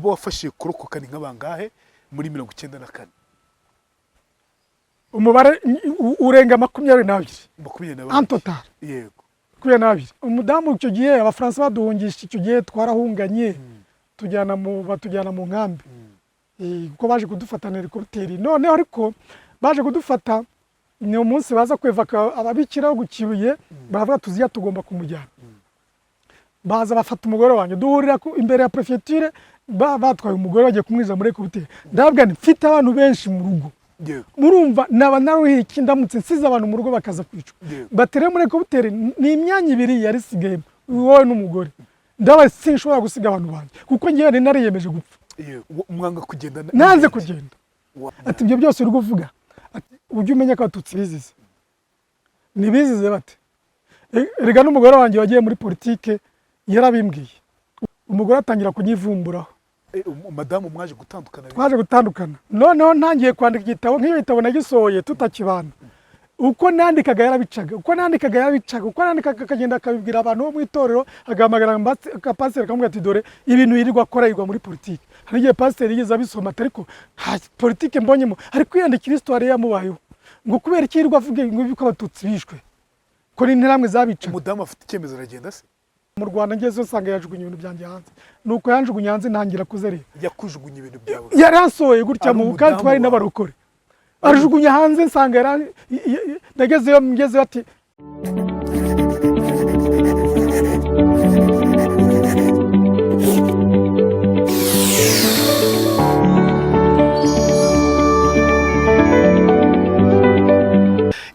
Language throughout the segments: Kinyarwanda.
Abo wafashije kurokoka ni nk'abangahe muri 94? Umubare urenga 22. 22. En total. Yego. 22. Umudamu icyo gihe Abafaransa baduhungisha, icyo gihe twarahunganye, tujyana mu batujyana mu nkambi. Kuko baje kudufata na hélicoptère. Noneho ariko baje kudufata, ni umunsi baza kwevaka ababikira ku Kibuye, baravuga tuziya tugomba kumujyana. Baza bafata umugore wanjye, duhurira imbere ya préfecture, batwaye umugore bagiye kumwiza muri hélicoptère. Ndababwira nti mfite abantu benshi mu rugo, murumva naba naruhiye iki ndamutse nsize abantu mu rugo bakaza kwicwa? Batere muri hélicoptère ni imyanya ibiri yari isigayemo, wowe n'umugore. Ndaba sinshobora gusiga abantu banjye, kuko ngewe nari nariyemeje gupfa. Yego. Mwanga kugenda Nanze kugenda. Ati ibyo byose uri kuvuga, ati ujye umenya ko Abatutsi bizize. Ntibizize bate? Erega n'umugore wanjye wagiye muri politike yarabimbwiye. Umugore atangira kunyivumburaho. Madamu mwaje gutandukana? Twaje gutandukana. Noneho ntangiye kwandika igitabo, nk'iyo gitabo nagisohoye tutakibana. Uko nandikaga yarabicaga, uko nandikaga yarabicaga, uko nandikaga akagenda akabibwira abantu bo mu itorero, agahamagara pasiteri akamubwira ati dore ibintu yirirwa akora, yirirwa muri politiki. Hari igihe pasiteri yigeze abisoma ati ariko nta politiki mbonyemo, ari kwiyandikira histoire yamubayeho, ngo kubera iki yirirwa avuga ngo ko Abatutsi bishwe, ko n'Interahamwe zabicaga. Umudamu afite icyemezo aragenda se? Mu Rwanda ngezeyo nsanga yajugunye ibintu byanjye hanze. Nuko yanjugunye hanze ntangira kuzerera. Yakujugunye ibintu byawe? Yaransohoye gutya Ari mu kandi umudamu twari wawe? n'abarokore, ajugunya hanze nsanga ndagezeyo ngezeyo ati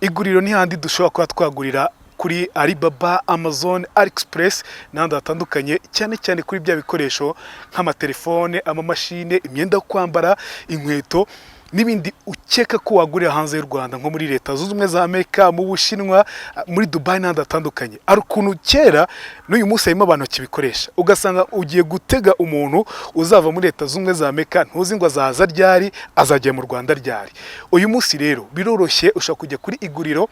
Iguriro ni handi dushobora kuba twagurira kuri Alibaba, Amazon, AliExpress n'ahandi hatandukanye, cyane cyane kuri bya bikoresho nk'amatelefone, amamashine, imyenda yo kwambara, inkweto n'ibindi ukeka ko wagurira hanze y'u Rwanda, nko muri Leta Zunze Ubumwe za Amerika, mu Bushinwa, muri Dubai n'ahandi hatandukanye. Hari ukuntu kera n'uyu munsi harimo abantu bakibikoresha, ugasanga ugiye gutega umuntu uzava muri Leta Zunze Ubumwe za Amerika, ntuzi ngo azaza ryari, azajya mu Rwanda ryari. Uyu munsi rero biroroshye, ushobora kujya kuri Iguriro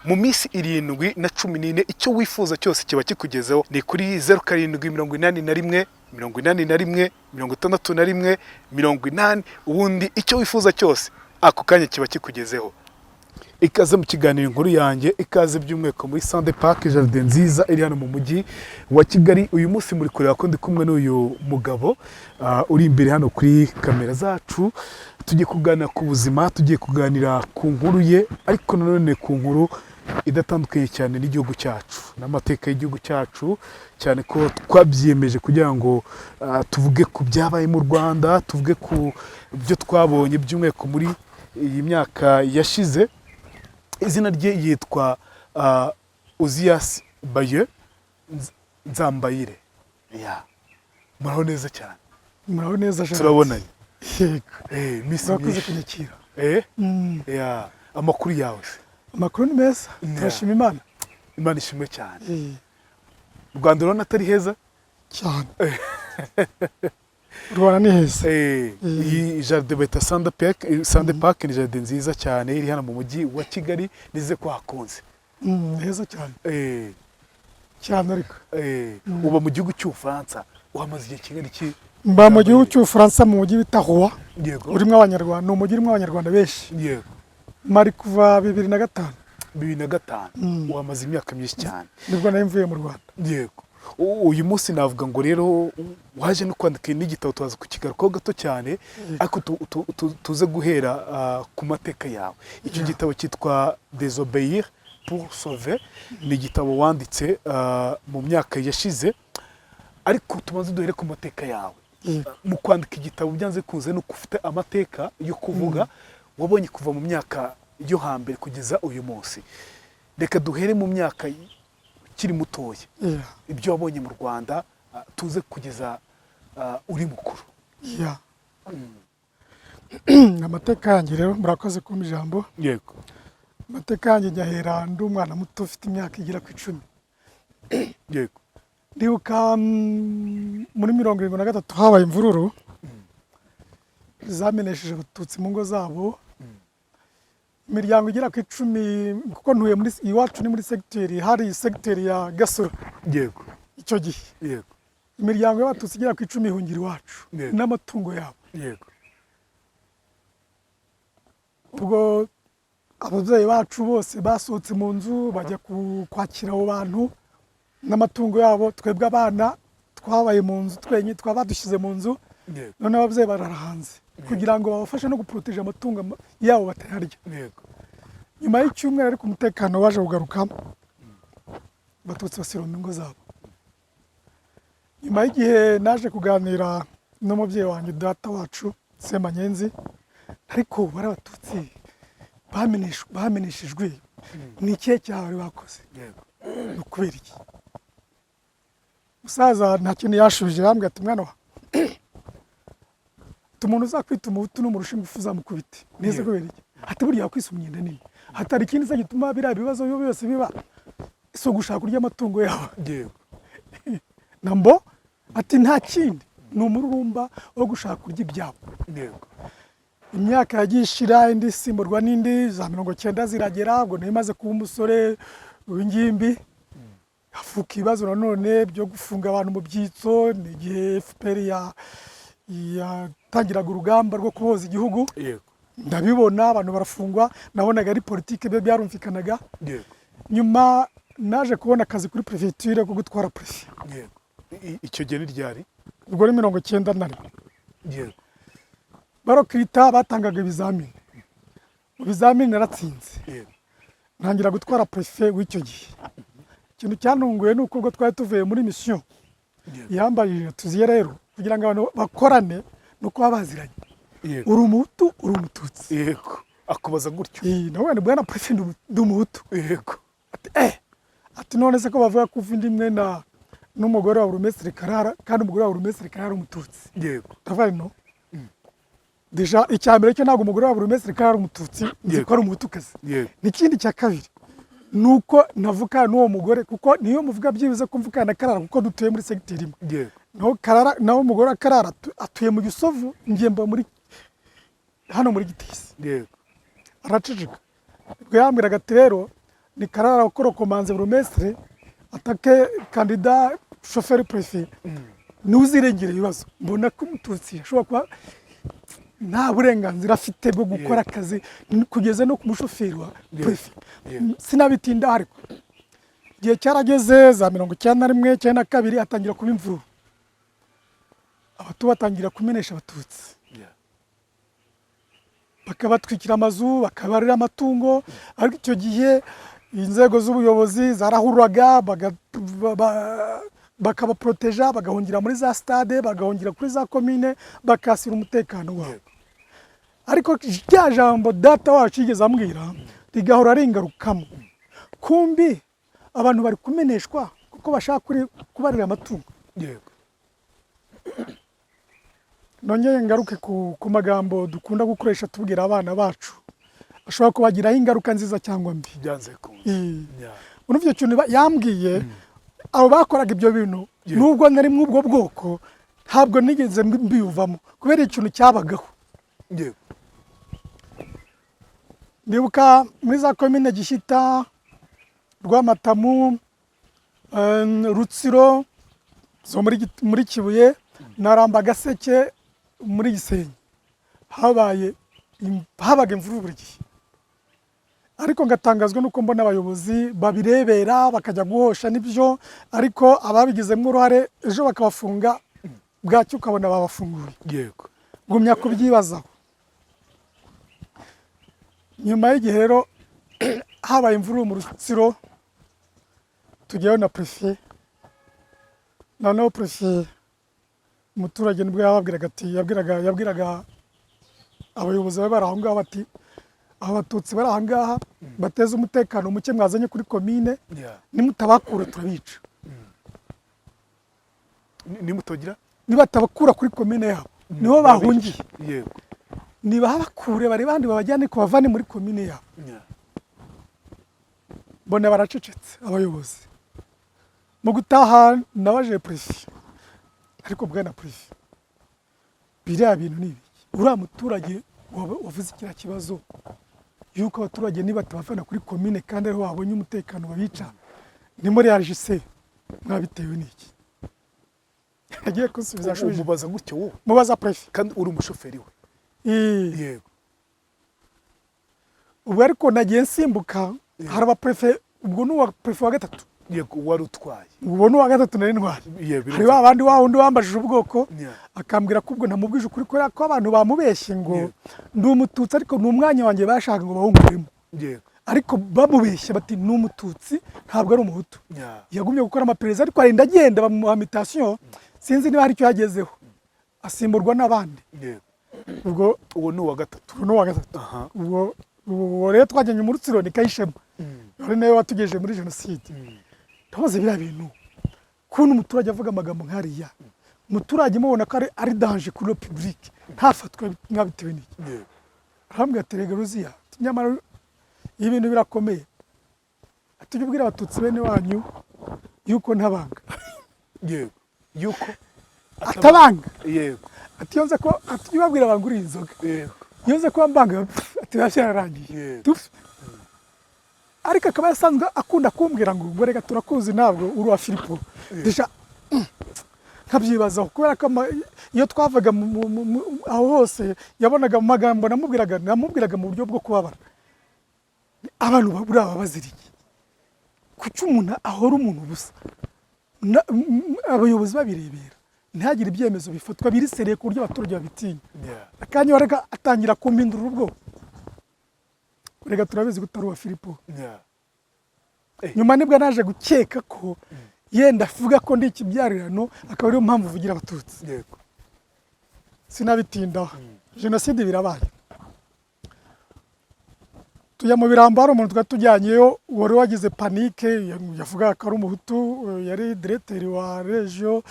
mu minsi 7 na 14, icyo wifuza cyose kiba kikugezeho. Ni kuri 0781 81 61 80, ubundi icyo wifuza cyose ako kanya kiba kikugezeho. Ikaze mu kiganiro Inkuru Yanjye, ikaze by'umwihariko muri Sande Park, jardin nziza iri hano mu mujyi wa Kigali. Uyu munsi muri kureba ko ndi kumwe n'uyu mugabo uri imbere hano kuri kamera zacu. Tugiye kuganira ku buzima, tugiye kuganira ku nkuru ye, ariko nanone ku nkuru idatandukanye cyane n'igihugu cyacu n'amateka y'igihugu cyacu, cyane ko twabyiyemeje kugira ngo tuvuge ku byabaye mu Rwanda, tuvuge ku byo twabonye by'umwihariko muri iyi myaka yashize. Izina rye yitwa Uziyasi Baye Nzambayire. Ya, muraho neza cyane. Muraho neza Jean. Turabonanye. Yego. Misi Murakoze myinshi. kunyakira. Ya, amakuru yawe se? Amakuru ni meza, turashima Imana. Imana ishimwe cyane. U Rwanda urabona atari heza? Cyane, u Rwanda ni heza. Iyi jardin bayita Sande Park. Sande Park ni jardin nziza cyane iri hano mu mujyi wa Kigali, nize ko hakunze. Heza cyane, cyane ariko. Uba mu gihugu cy'Ubufaransa, uhamaze igihe kingana iki? Mba mu gihugu cy'Ubufaransa, mu mujyi bita Rouen, urimo Abanyarwanda, ni umujyi urimo Abanyarwanda benshi. Mari kuva 2005. 2005, uhamaze imyaka myinshi cyane. Nibwo nari mvuye mu Rwanda. Yego. Uyu munsi navuga ngo rero waje no kwandika n'igitabo, tubaza kukigarukaho gato cyane, ariko tuze guhera ku mateka yawe. Icyo gitabo cyitwa Désobéir pour sauver, ni igitabo wanditse mu myaka yashize, ariko tubanze duhere ku mateka yawe. Mu kwandika igitabo byanze bikunze ni uko ufite amateka yo kuvuga wabonye kuva mu myaka yo hambere kugeza uyu munsi. Reka duhere mu myaka ukiri mutoya, ibyo wabonye mu Rwanda, tuze kugeza uri mukuru. Yeah. Amateka yanjye rero, murakoze kumpa ijambo. Yego. Amateka yanjye njyahera ndi umwana muto, ufite imyaka igera ku 10. Ndibuka muri 73 habaye imvururu zamenesheje Abatutsi mu ngo zabo, imiryango igera ku 10, kuko ntuye muri iwacu ni muri segiteri, hari segiteri ya Gasura icyo gihe. Imiryango y'Abatutsi igera ku 10 ihungira iwacu n'amatungo yabo. Ubwo ababyeyi bacu bose basohotse mu nzu bajya kwakira abo bantu n'amatungo yabo. Twebwe abana twabaye mu nzu twenyine, twaba badushyize mu nzu. Noneho ababyeyi barara hanze kugira ngo babafashe no guporoteja amatungo yabo batayarya. Nyuma y'icyumweru ariko umutekano waje kugaruka, Abatutsi basubira mu ngo zabo. Nyuma y'igihe naje kuganira n'umubyeyi wanjye, data wacu Semanyenzi, ariko bari Abatutsi bameneshejwe, ni ikihe cyaha bari bakoze? Ni ukubera iki? Musaza nta kintu yashubije, yambwiye ati: "Mwana wa, umuntu uzakwita Umuhutu n'umurusha ingufu uzamukubite." Neza. Kubera iki? Ati: "Buriya wakwise umwenda nini, hatari ikindi se gituma biriya bibazo byose biba, si ugushaka kurya amatungo yawe?" Nambo ati: "Nta kindi, ni umururumba wo gushaka kurya ibyabo." Imyaka yagiye ishira, indi isimburwa n'indi, za 90 ziragera. Ubwo nari maze kuba umusore w'ingimbi, havuka ibibazo nanone byo gufunga abantu mu byitso. Ni igihe FPR yatangiraga urugamba rwo kubohoza igihugu. Ndabibona, abantu barafungwa, nabonaga ari politike, byo byarumvikanaga. Nyuma naje kubona akazi kuri préfecture ko gutwara préfet. Icyo gihe ni ryari? Ubwo ni 91. Barokirita, batangaga ibizamini, mu bizamini naratsinze. Ntangira gutwara préfet w'icyo gihe. Ikintu cyantunguye ni uko ubwo twari tuvuye muri mission, yambajije tuziye rero kugira ngo abantu bakorane ni uko baba baziranye. Uri Umuhutu, uri Umututsi? Yego, akubaza gutyo? Nawe ni: "Bwana préfet, ndi Umuhutu." Ati: "Eh," ati: "None se ko bavuga ko uva indi imwe na n'umugore wa burugumesitiri Karara, kandi umugore wa burugumesitiri Karara ari Umututsi?" Ndavuga nti: "No, déjà icya mbere cyo ntabwo umugore wa burugumesitiri Karara ari Umututsi, nzi ko ari Umuhutukazi. N'ikindi cya kabiri ni uko navukana n'uwo mugore, kuko niyo muvuga byibuze ko mvukana na Karara, kuko dutuye muri segiteri imwe. Naho Karara, naho umugore wa Karara atuye mu Gisovu, njye mba muri hano muri Gitesi." Araceceka. Ubwo yambwiraga ati: "Rero ni Karara wakorokomanze burugumesitiri atake candidat chauffeur préfet, niwe uzirengera ibibazo." Mbona ko Umututsi ashobora kuba nta burenganzira afite bwo gukora akazi kugeza no ku mushoferi wa préfet. Sinabitinda, ariko igihe cyarageze, za 91, 92, hatangira kuba imvururu, Abahutu batangira kumenesha Abatutsi, bakabatwikira amazu, bakabarira amatungo. Ariko icyo gihe inzego z'ubuyobozi zarahururaga, bakabaporoteja, bagahungira muri za stade, bagahungira kuri za komine, bakasira umutekano wabo. Ariko rya jambo data wacu yigeze ambwira rigahora ringarukamo: kumbi abantu bari kumeneshwa kuko bashaka kubarira amatungo. Nongeye ngaruke ku magambo dukunda gukoresha tubwira abana bacu, ashobora kubagiraho ingaruka nziza cyangwa mbi. Byanze bikunze. Urumva icyo kintu yambwiye, abo bakoraga ibyo bintu, nubwo nari muri ubwo bwoko, ntabwo nigeze mbiyumvamo kubera ikintu cyabagaho. Ndibuka muri za komine Gishyita, Rwamatamu, Rutsiro zo muri Kibuye na Ramba Gaseke muri Gisenyi, habaye habaga imvururu buri gihe. Ariko ngatangazwa nuko mbona abayobozi babirebera bakajya guhosha n'ibyo, ariko ababigizemo uruhare ejo bakabafunga, bwacyo ukabona babafunguye. Ngumya kubyibazaho. Nyuma y'igihe rero habaye imvururu mu Rutsiro, tujyayo na préfet. Noneho préfet, umuturage nibwo yababwiraga ati, yabwiraga abayobozi bari bari aho ngaho bati: "Aba Batutsi bari aha ngaha bateza umutekano muke mwazanye kuri komine, nimutabakura turabica." Nimutagira? Nibatabakura kuri komine yabo, niho bahungiye, nibahabakure, barebe abandi babajyane, kubavane muri komine yabo. Mbona baracecetse abayobozi. Mu gutaha nabajije préfet: "Ariko bwana préfet, biriya bintu ni ibiki? Uriya muturage wavuze kiriya kibazo yuko abaturage nibatabavana kuri komine kandi ariho babonye umutekano babica, ni muri RGC, mwabitewe n'iki?" Agiye kunsubiza ashubije. Umubaza gutyo wowe? Mubaza préfet. Kandi uri umushoferi we? Eh. Yego. Ubwo ariko nagiye nsimbuka, hari abaprefe, ubwo ni uwa préfet wa gatatu. Yego, wari utwaye. Ubwo ni uwa gatatu nari ntwaye. Hari wa bandi, wa wundi wambajije ubwoko, akambwira ko ubwo ntamubwije ukuri kubera ko abantu bamubeshye ngo ndi Umututsi, ariko ni umwanya wanjye bashaka ngo bawunguremo. Ariko bamubeshye bati ni Umututsi, ntabwo ari Umuhutu. Yagumye gukora amaperereza, ariko arinda agenda bamuha mutation, sinzi niba hari icyo yagezeho, asimburwa n'abandi. Ubwo Uwo ni uwa gatatu. Uwo ni uwa gatatu. Ubwo uwo rero twajyanye mu Rutsiro ni Kayishema, ari nawe watugejeje muri jenoside. Ndabaza biriya bintu, kubona umuturage avuga amagambo nk'ariya, umuturage mubona ko ari danger kuri public, ntafatwe, mwabitewe n'iki? Arambwira ati: "Rega Ruziya, nyamara ibi bintu birakomeye." Ati: "Ujye ubwira Abatutsi bene wanyu yuko ntabanga." Yego, yuko Atabanga. Ati: "Iyo nza ko," ati, "ujye ubabwira banguriye inzoga." "Iyo nza kuba mbanga," ati, "biba byararangiye." Tufu. Ariko akaba yasanzwe akunda kumbwira ngo reka turakuzi, ntabwo uri uwa Filipo. Déjà nkabyibazaho kubera ko iyo twavaga aho hose yabonaga mu magambo namubwiraga mu buryo bwo kubabara. Abantu buriya baba bazira iki? Kuki umuntu ahora umuntu ubusa, abayobozi babirebera, ntihagire ibyemezo bifatwa biri sérieux ku buryo abaturage babitinya? Akanya wareka atangira kumpindura ubwoko: "Reka turabizi ko utari uwa Filipo." Nyuma nibwo naje gukeka ko yenda avuga ko ndi ikibyarirano, akaba ariyo mpamvu uvugira Abatutsi. Sinabitindaho, jenoside birabaye, tujya mu Birambo. Hari umuntu twari tujyanyeyo wari wagize panique, yavugaga ko ari Umuhutu, yari directeur wa région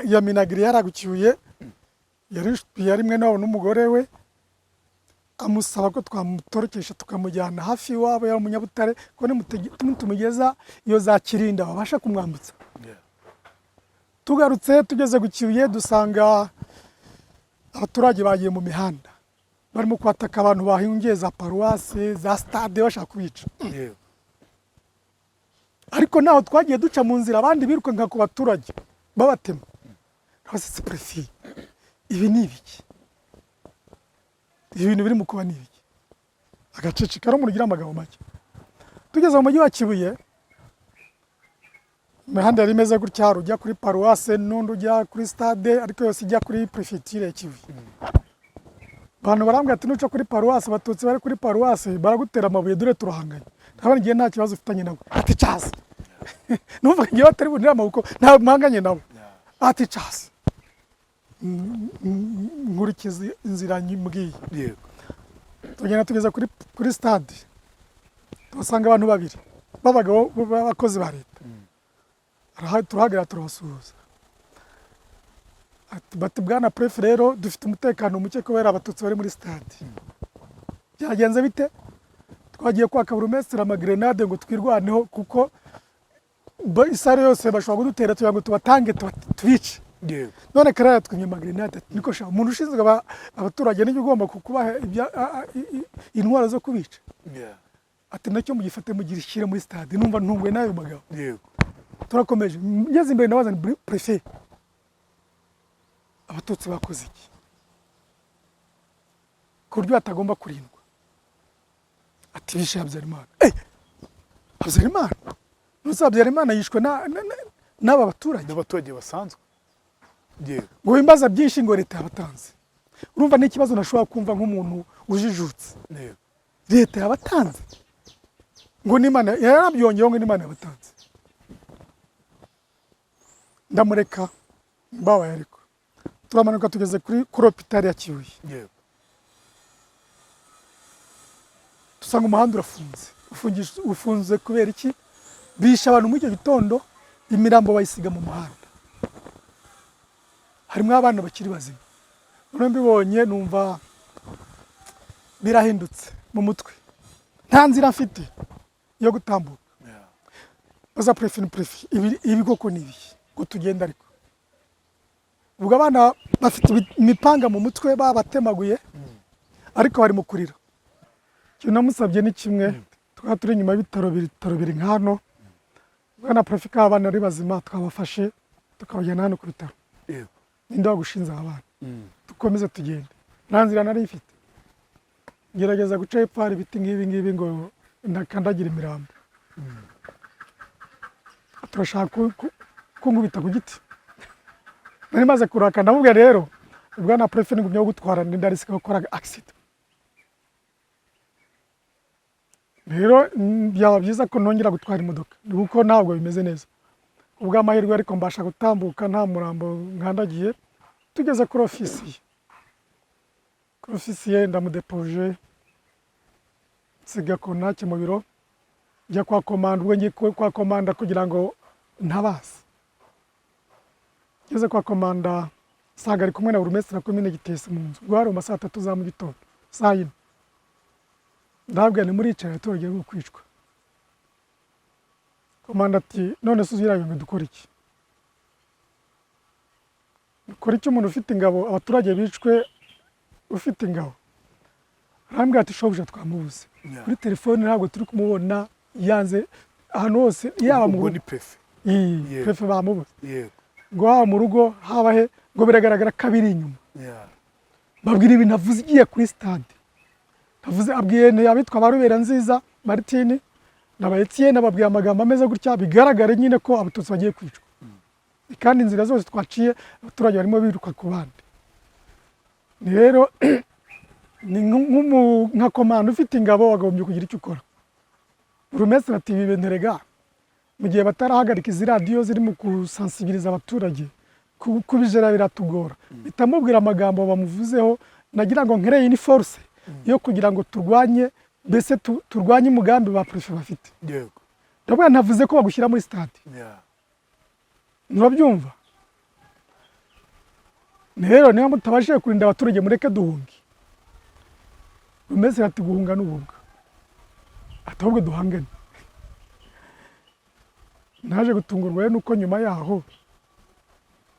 ya Minagri, yaragucyuye, yari mwene wabo n'umugore we, amusaba ko twamutorokesha tukamujyana hafi iwabo, yari umunyabutare, ko nitumugeza iyo za Kirinda babasha kumwambutsa. Tugarutse tugeze ku Kibuye, dusanga abaturage bagiye mu mihanda, barimo kwataka abantu bahungiye za paruwase, za stade, bashaka kubica. Ariko naho twagiye duca mu nzira, abandi birukanka ku baturage babatema. Nabasetse: "Préfet, ibi ni ibiki? Ibi bintu biri mu kuba ni ibiki?" Agaceceka, ari umuntu ugira amagambo make. Tugeze mu mujyi wa Kibuye, imihanda yari imeze gutya: hari ujya kuri paruwase n'undi ujya kuri stade, ariko yose ijya kuri préfecture ya Kibuye. Abantu barambwira ati: "Nuca kuri paruwase, Abatutsi bari kuri paruwase baragutera amabuye, dore turahanganye." Ndabona igihe nta kibazo ufitanye nabo. Ati: "Caza." Numva igihe batari bunire amaboko, ntabwo mpanganye nabo. Ati: "Caza." Nkurikiza inzira mbwiye. Tugenda tugeza kuri stade, tuhasanga abantu babiri b'abagabo b'abakozi ba leta. Turahagarara, turabasuhuza. Ati, bati: "Bwana préfet, rero dufite umutekano muke kubera Abatutsi bari muri stade." "Byagenze bite?" "Twagiye kwaka burumesitiri amagrenade ngo twirwaneho, kuko isaha yose bashobora kudutera tugira ngo tubatange tubice." "None karara yatwimye amagrenade." Ati: "Niko sha, umuntu ushinzwe abaturage nijye ugomba kubaha intwaro zo kubica?" Ati: "Nacyo mugifate mugishyire muri stade." Numva ntunguwe n'ayo magambo. Turakomeje, ngeze imbere ndabaza nti: "Préfet, Abatutsi bakoze iki ku buryo batagomba kurindwa?" Ati: "Bishe Habyarimana." "Eh, Habyarimana? Ntuzi Habyarimana yishwe n'aba baturage?" N'abaturage basanzwe, yego. Ngo wimbaza byinshi, ngo leta yabatanze. Urumva ni ikibazo ntashobora kumva nk'umuntu ujijutse. Leta yabatanze, ngo n'Imana yarabyongeyeho, ngo n'Imana yabatanze. Ndamureka mbabaye, ariko turamanuka tugeze kuri hôpital ya Kibuye, dusanga umuhanda urafunze. Ufunze kubera iki? Bishe abantu muri icyo gitondo, imirambo bayisiga mu muhanda, harimo abana bakiri bazima. Noneho mbibonye numva birahindutse mu mutwe, nta nzira mfite yo gutambuka. Baza préfet ni: "Préfet, ibi koko ni ibiki ngo tugende?" Ariko ubwo abana bafite imipanga mu mutwe, babatemaguye, ariko bari mu kurira. Ikintu namusabye ni kimwe: twaba turi inyuma y'ibitaro, ibitaro biri nka hano, bwana préfet, ko abana ari bazima twabafashe tukabajyana hano ku bitaro. Ninde wagushinze aba bana? Dukomeze tugende. Nta nzira nari mfite, ngerageza guca hepfo, hari ibiti nk'ibi ngibi, ngo ntakandagira imirambo. Turashaka kunkubita ku giti. Nari maze kuraka, ndamubwira: "Rero bwana préfet, nigumya gutwara ndarisika gukora accident. Rero byaba byiza ko nongera gutwara imodoka, kuko ntabwo bimeze neza." Ubw'amahirwe ariko mbasha gutambuka nta murambo nkandagiye. Tugeze kuri ofisi ye, kuri ofisi ye ndamudepoje, nsiga kontake mu biro, njya kwa komanda. Ubwo ngiye kwa komanda kugira ngo ntabaze, ngeze kwa komanda nsanga ari kumwe na burugumesitiri wa komine Gitesi mu nzu. Ubwo hari mu ma saa 3 za mu gitondo, saa 4. Ndababwira nti: "Muricaye, abaturage barimo kwicwa." Komanda ati: "None se ugira ngo dukore iki? Dukore iki? Umuntu ufite ingabo, abaturage bicwe, ufite ingabo?" Arambwira ati: "Shobuja twamubuze kuri telefone, ntabwo turi kumubona, yanze ahantu hose, yaba mu Ubwo rugo." Ni préfet? Iyi, préfet bamubuze. Ngo haba mu rugo, haba he, ngo biragaragara ko abiri inyuma. Babwira ibintu avuze igiye kuri stade, avuze abwiye ni abitwa ba Rubera Nziza Martine na ba Etienne, ababwiye amagambo ameze gutya, bigaragare nyine ko Abatutsi bagiye kwicwa, kandi inzira zose twaciye abaturage barimo biruka ku bandi. Ni rero ni nka komanda ufite ingabo, wagombye kugira icyo ukora. Burugumesitiri ati: "Ibi bintu rega, mu gihe batarahagarika izi radiyo ziri mu gusansibiriza abaturage, kubijera biratugora." Bitamubwira amagambo bamuvuzeho, nagira ngo nkereye ni force yo kugira ngo turwanye, mbese turwanye umugambi ba préfet bafite. Ndavuga ntavuze ko bagushyira muri stade. Nurabyumva rero, niba mutabashije kurinda abaturage, mureke duhunge. Rumeze ati: "Guhunga ni ububwa." Ati: "Ahubwo duhangane." Naje gutungurwa rero nuko nyuma yaho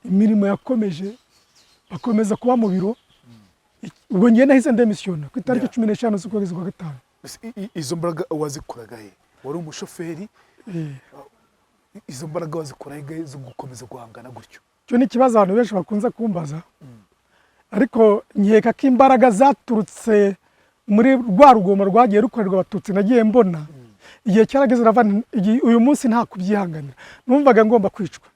imirimo yakomeje, bakomeza kuba mu biro. Ubwo ngiye nahise ndemisiyona ku itariki 15 z'ukwezi kwa gatanu. Ese izo mbaraga wazikuraga he? Wari umushoferi. Izo mbaraga wazikura he zo gukomeza guhangana gutyo? Icyo ni ikibazo abantu benshi bakunze kumbaza, ariko nkeka ko imbaraga zaturutse muri rwa rugomo rwagiye rukorerwa Abatutsi nagiye mbona. Igihe cyarageze ndavuga nti, uyu munsi nta kubyihanganira. Numvaga ngomba kwicwa,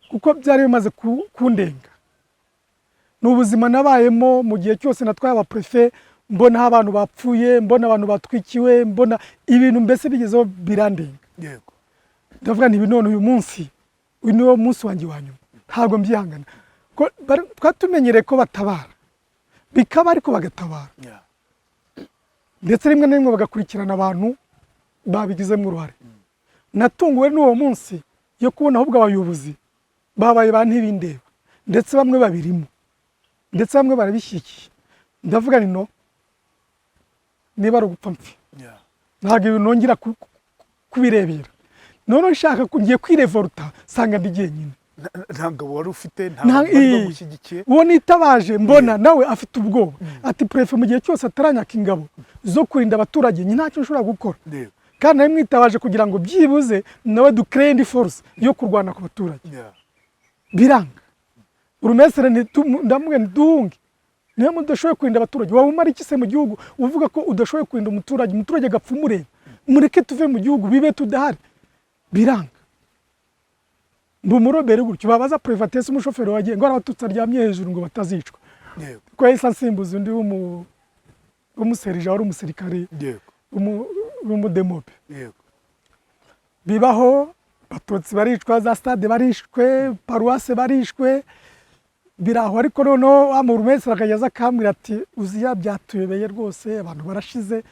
kuko byari bimaze kundenga. Ni ubuzima nabayemo mu gihe cyose natwaye abaprefe, mbona aho abantu bapfuye, mbona abantu batwikiwe, mbona ibintu mbese bigezeho birandenga. Ndavuga nti: "Ibi none uyu munsi, uyu niwo munsi wanjye wa nyuma, ntabwo mbyihangana." Ko twari tumenyereye ko batabara bikaba, ariko bagatabara ndetse rimwe na rimwe bagakurikirana abantu babigizemo uruhare. Natunguwe n'uwo munsi yo kubona ahubwo abayobozi babaye ba ntibindeba, ndetse bamwe babirimo, ndetse bamwe barabishyigikiye. Ndavuga nti: "No niba ari ugupfa mpfe." Ntabwo ibintu nongera kubirebera. Noneho nshaka ngiye kwirevoluta, nsanga ndi jyenyine. Nta ngabo wari ufite, nta bantu bari bagushyigikiye. Uwo nitabaje mbona nawe afite ubwoba, ati: "Préfet mu gihe cyose ataranyaka ingabo zo kurinda abaturage, njye ntacyo nshobora gukora." Kandi nari mwitabaje kugira ngo byibuze nawe dukreye indi force yo kurwana ku baturage. Biranga. Burugumesitiri ndamubwira nti: "Duhunge, niba mudashoboye kurinda abaturage. Waba umara iki se mu gihugu uvuga ko udashoboye kurinda umuturage, umuturage agapfa umureba? Mureke tuve mu gihugu, bibe tudahari." Biranga. Mba umurobere gutyo. Babaza préfet: "Ese umushoferi wagiye?" Ngo: "Abatutsi aryamye hejuru ngo batazicwa." Ko yahise ansimbuza undi w'umuserija, wari umusirikari w'umudemobe. Bibaho, Abatutsi baricwa, za stade barishwe, paruwase barishwe, biraho. Ariko noneho wa burugumesitiri akajya aza akambwira ati: "Uziya, byatuyobeye rwose, abantu barashize.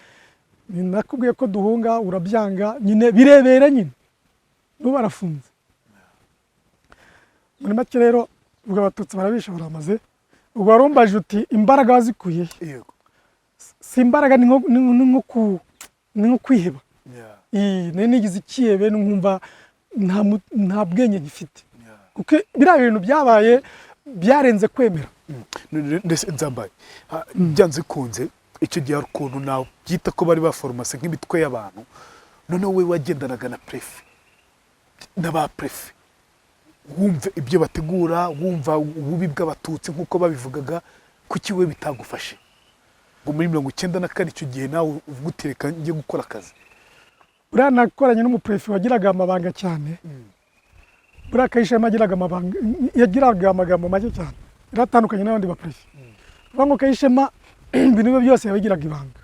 Nakubwiye ko duhunga urabyanga nyine, birebere nyine, n'ubu barafunze." Muri make rero, ubwo Abatutsi barabishe, baramaze. Ubwo warumbaje uti: "Imbaraga wazikuye he?" Yego. Si imbaraga, ni nko kwiheba. Nari nigize ikihebe, nkumva nta bwenge ngifite, kuko biriya bintu byabaye byarenze kwemera. Ndetse Nzambaye, byanze bikunze icyo gihe hari ukuntu nabyita ko bari baforomase nk'imitwe y'abantu. Noneho we wagendanaga na préfet na ba préfet. Wumva ibyo bategura, wumva ububi bw'Abatutsi nk'uko babivugaga, kuki we bitagufashe ngo muri 94 icyo gihe nawe uvuga uti: "Reka njye gukora akazi"? Buriya nakoranye n'umuperefe wagiraga amabanga cyane. Buriya Kayishema yagiraga amabanga, yagiraga amagambo make cyane, yaratandukanye n'abandi baperefe. Kuvuga ngo Kayishema ibintu bye byose yabigiraga ibanga,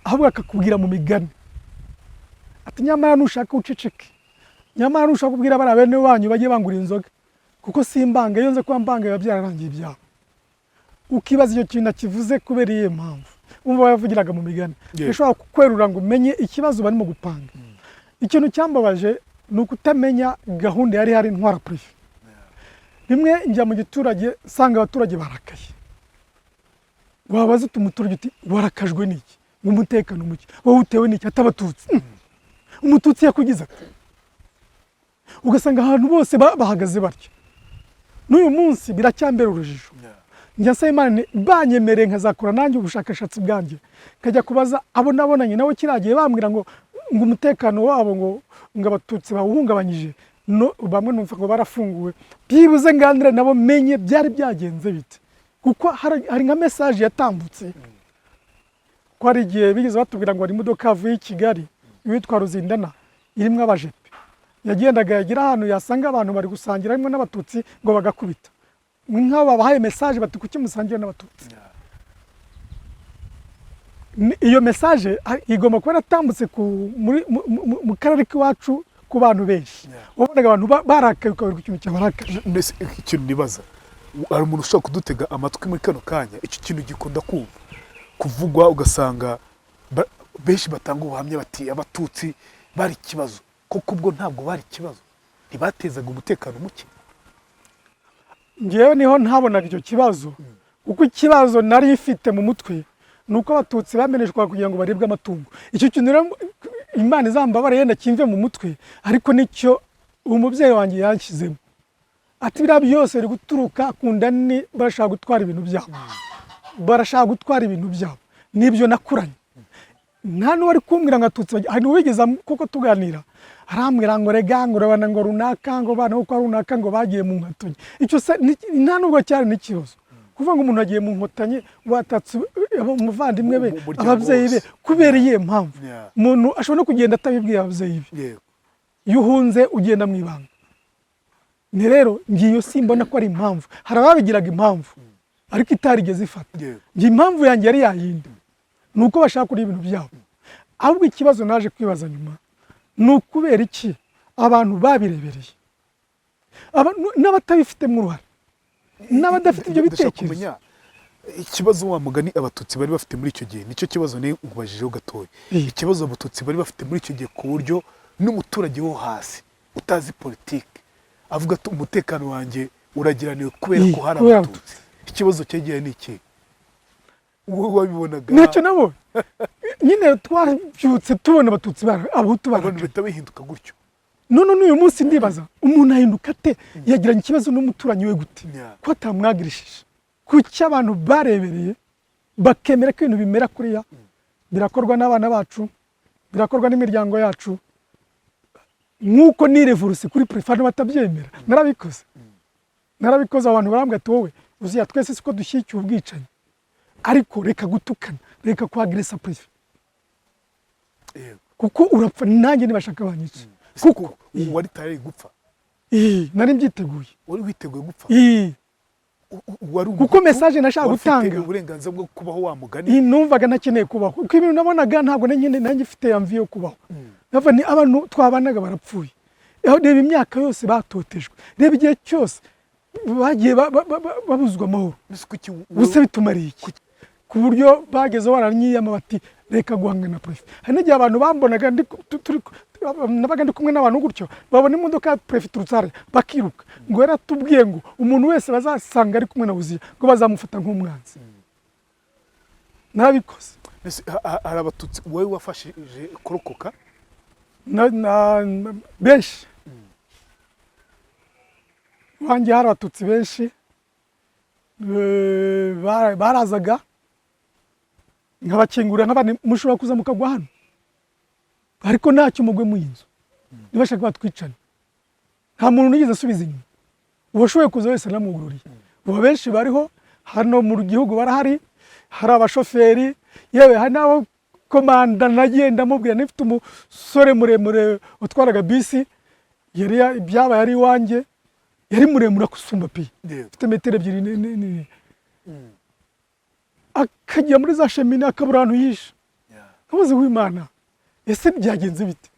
ahubwo akakubwira mu migani ati: "Nyamara nushaka uceceke, nyamara nushaka kubwira bariya bene wanyu bajye bangura inzoga, kuko simbanga, iyo nze kuba mbanga biba byararangiye ibyabo." Ukibaza icyo kintu akivuze kubera iyihe mpamvu. Wumva yavugiraga mu migani. Bishobora kukwerura ngo umenye ikibazo barimo gupanga. Ikintu cyambabaje ni ukutamenya gahunda yari ihari ntwara préfet. Rimwe njya mu giturage nsanga abaturage barakaye. Wabaza uti umuturage, uti: "Warakajwe n'iki?" Ngo: "Umutekano muke." "Wowe utewe n'iki?" Ati: "Abatutsi." Umututsi yakugize ati? Ugasanga ahantu bose bahagaze batyo. N'uyu munsi biracyambera urujijo. Njya nsaba Imana nti banyemereye nkazakora nanjye ubushakashatsi bwanjye, nkajya kubaza abo nabonanye nabo kiriya gihe bambwira ngo umutekano wabo ngo Abatutsi bawuhungabanyije. No, bamwe numva ngo barafunguwe. Byibuze nganire nabo menye byari byagenze bite, kuko hari nka message yatambutse ko hari igihe bigeze batubwira ngo hari imodoka yavuye i Kigali witwa Ruzindana irimo abajepe, yagendaga yagira ahantu yasanga abantu bari gusangira harimo n'Abatutsi ngo bagakubita. Ni nk'aho babahaye message bati: "Kuki musangira n'Abatutsi?" Iyo message igomba kuba yaratambutse mu karere k'iwacu ku bantu benshi. Wabonaga abantu barakaye, ukaberwa ikintu cyabarakaje. Mbese ikintu nibaza, hari umuntu ushobora kudutega amatwi muri kano kanya, icyo kintu gikunda kumva kuvugwa, ugasanga benshi batanga ubuhamya bati: "Abatutsi bari ikibazo." Koko ubwo ntabwo bari ikibazo? Ntibatezaga umutekano muke? Ngewe niho ntabonaga icyo kibazo, kuko ikibazo nari mfite mu mutwe ni uko Abatutsi bameneshwaga kugira ngo baribwe amatungo. Icyo kintu rero, Imana izambabare yenda kimve mu mutwe, ariko nicyo umubyeyi wanjye yanshyizemo, ati: "Biriya byose biri guturuka ku nda nini, barashaka gutwara ibintu byabo, barashaka gutwara ibintu byabo." Nibyo nakuranye. Nta n'uwari kumbwira ngo Abatutsi hari n'uwigeze kuko tuganira arambwira ngo: "Rega ngo urabona ngo runaka ngo bana ko runaka ngo bagiye mu Nkotanyi." Icyo se nta nubwo cyari n'ikibazo kuvuga ngo umuntu agiye mu Nkotanyi, watatse umuvandimwe be, Umuryango ababyeyi be, wose. Kubera iyihe mpamvu? Umuntu ashobora no kugenda atabibwiye ababyeyi be. Iyo uhunze ugenda mu ibanga. Ni rero ngiyo simbona ko ari impamvu. Hari ababigiraga impamvu ariko itarigeze ifata. Njye impamvu yanjye yari yayindi, ni uko bashaka kurya ibintu byabo. Ahubwo ikibazo naje kwibaza nyuma ni ukubera iki abantu babirebereye, n'abatabifitemo uruhare, n'abadafite ibyo Ndashaka bitekerezo. kumenya ikibazo wa mugani Abatutsi bari bafite muri icyo gihe. Nicyo kibazo ni nkubajijeho gatoya. Ikibazo Abatutsi bari bafite muri icyo gihe, ku buryo n'umuturage wo hasi utazi politiki avuga ati: "Umutekano wanjye uragiraniwe kubera ko hari kubera Abatutsi." Ikibazo cyegereye ni iki wowe wabibonaga? Ntacyo nabo nyine twabyutse tubona Abatutsi Abahutu Abantu barakaye. bahita bihinduka gutyo. None n'uyu munsi ndibaza, umuntu ahinduka ate? Yagiranye ikibazo n'umuturanyi we gute ko atamwagirishije? Kuki abantu barebereye bakemera ko ibintu bimera kuriya? Birakorwa n'abana bacu, birakorwa n'imiryango yacu. Nk'uko nirevolusi kuri préfet batabyemera, narabikoze, narabikoze. Abantu barambwira ati: "Wowe uziya twese siko dushyigikiye ubwicanyi, ariko reka gutukana, reka kwagresa préfet, kuko urapfa nanjye nibashaka banyica." Kuko wari tayari gupfa? Nari mbyiteguye. Wari witeguye gupfa? Ii. Wari Kuko umuhutu, message nashaka wari ufite gutanga. uburenganzira bwo kubaho wa mugani. Numvaga ntakeneye kubaho, kuko ibintu nabonaga ntabwo nanjye mfite envie yo kubaho. Ndavuga ni abantu twabanaga barapfuye. Reba imyaka yose batotejwe, reba igihe cyose bagiye babuzwa amahoro. Mbese kuki Ubuse bitumariye iki? Ku buryo bagezeho baranyiyama bati: "Reka guhangana na préfet." Hari n'igihe abantu bambonaga nabaga ndi kumwe n'abantu gutyo, babona imodoka ya préfet iturutse hariya bakiruka, ngo yaratubwiye ngo umuntu wese bazasanga ari kumwe na Uziya ngo bazamufata nk'umwanzi. Narabikoze. Mbese hari Abatutsi wowe wafashije kurokoka? Benshi. Iwanjye hari Abatutsi benshi. Barazaga nkabakingurira, nk'abandi mushobora kuza mukagwa hano, ariko ntacyo mugwe mu inzu nibashaka batwicane. Nta muntu nigeze asubiza inyuma. Uwashoboye kuza wese namwugururiye. Ubu benshi bariho hano mu gihugu barahari, hari abashoferi, yewe hari n'abo komanda nagiye ndamubwira. Nifite umusore muremure utwaraga bisi, yari byabaye ari iwanjye, yari muremure akusumba pe, afite metero 2 akajya muri za cheminée akabura ahantu yishe. Nkabaze w'Imana, ese byagenze bite?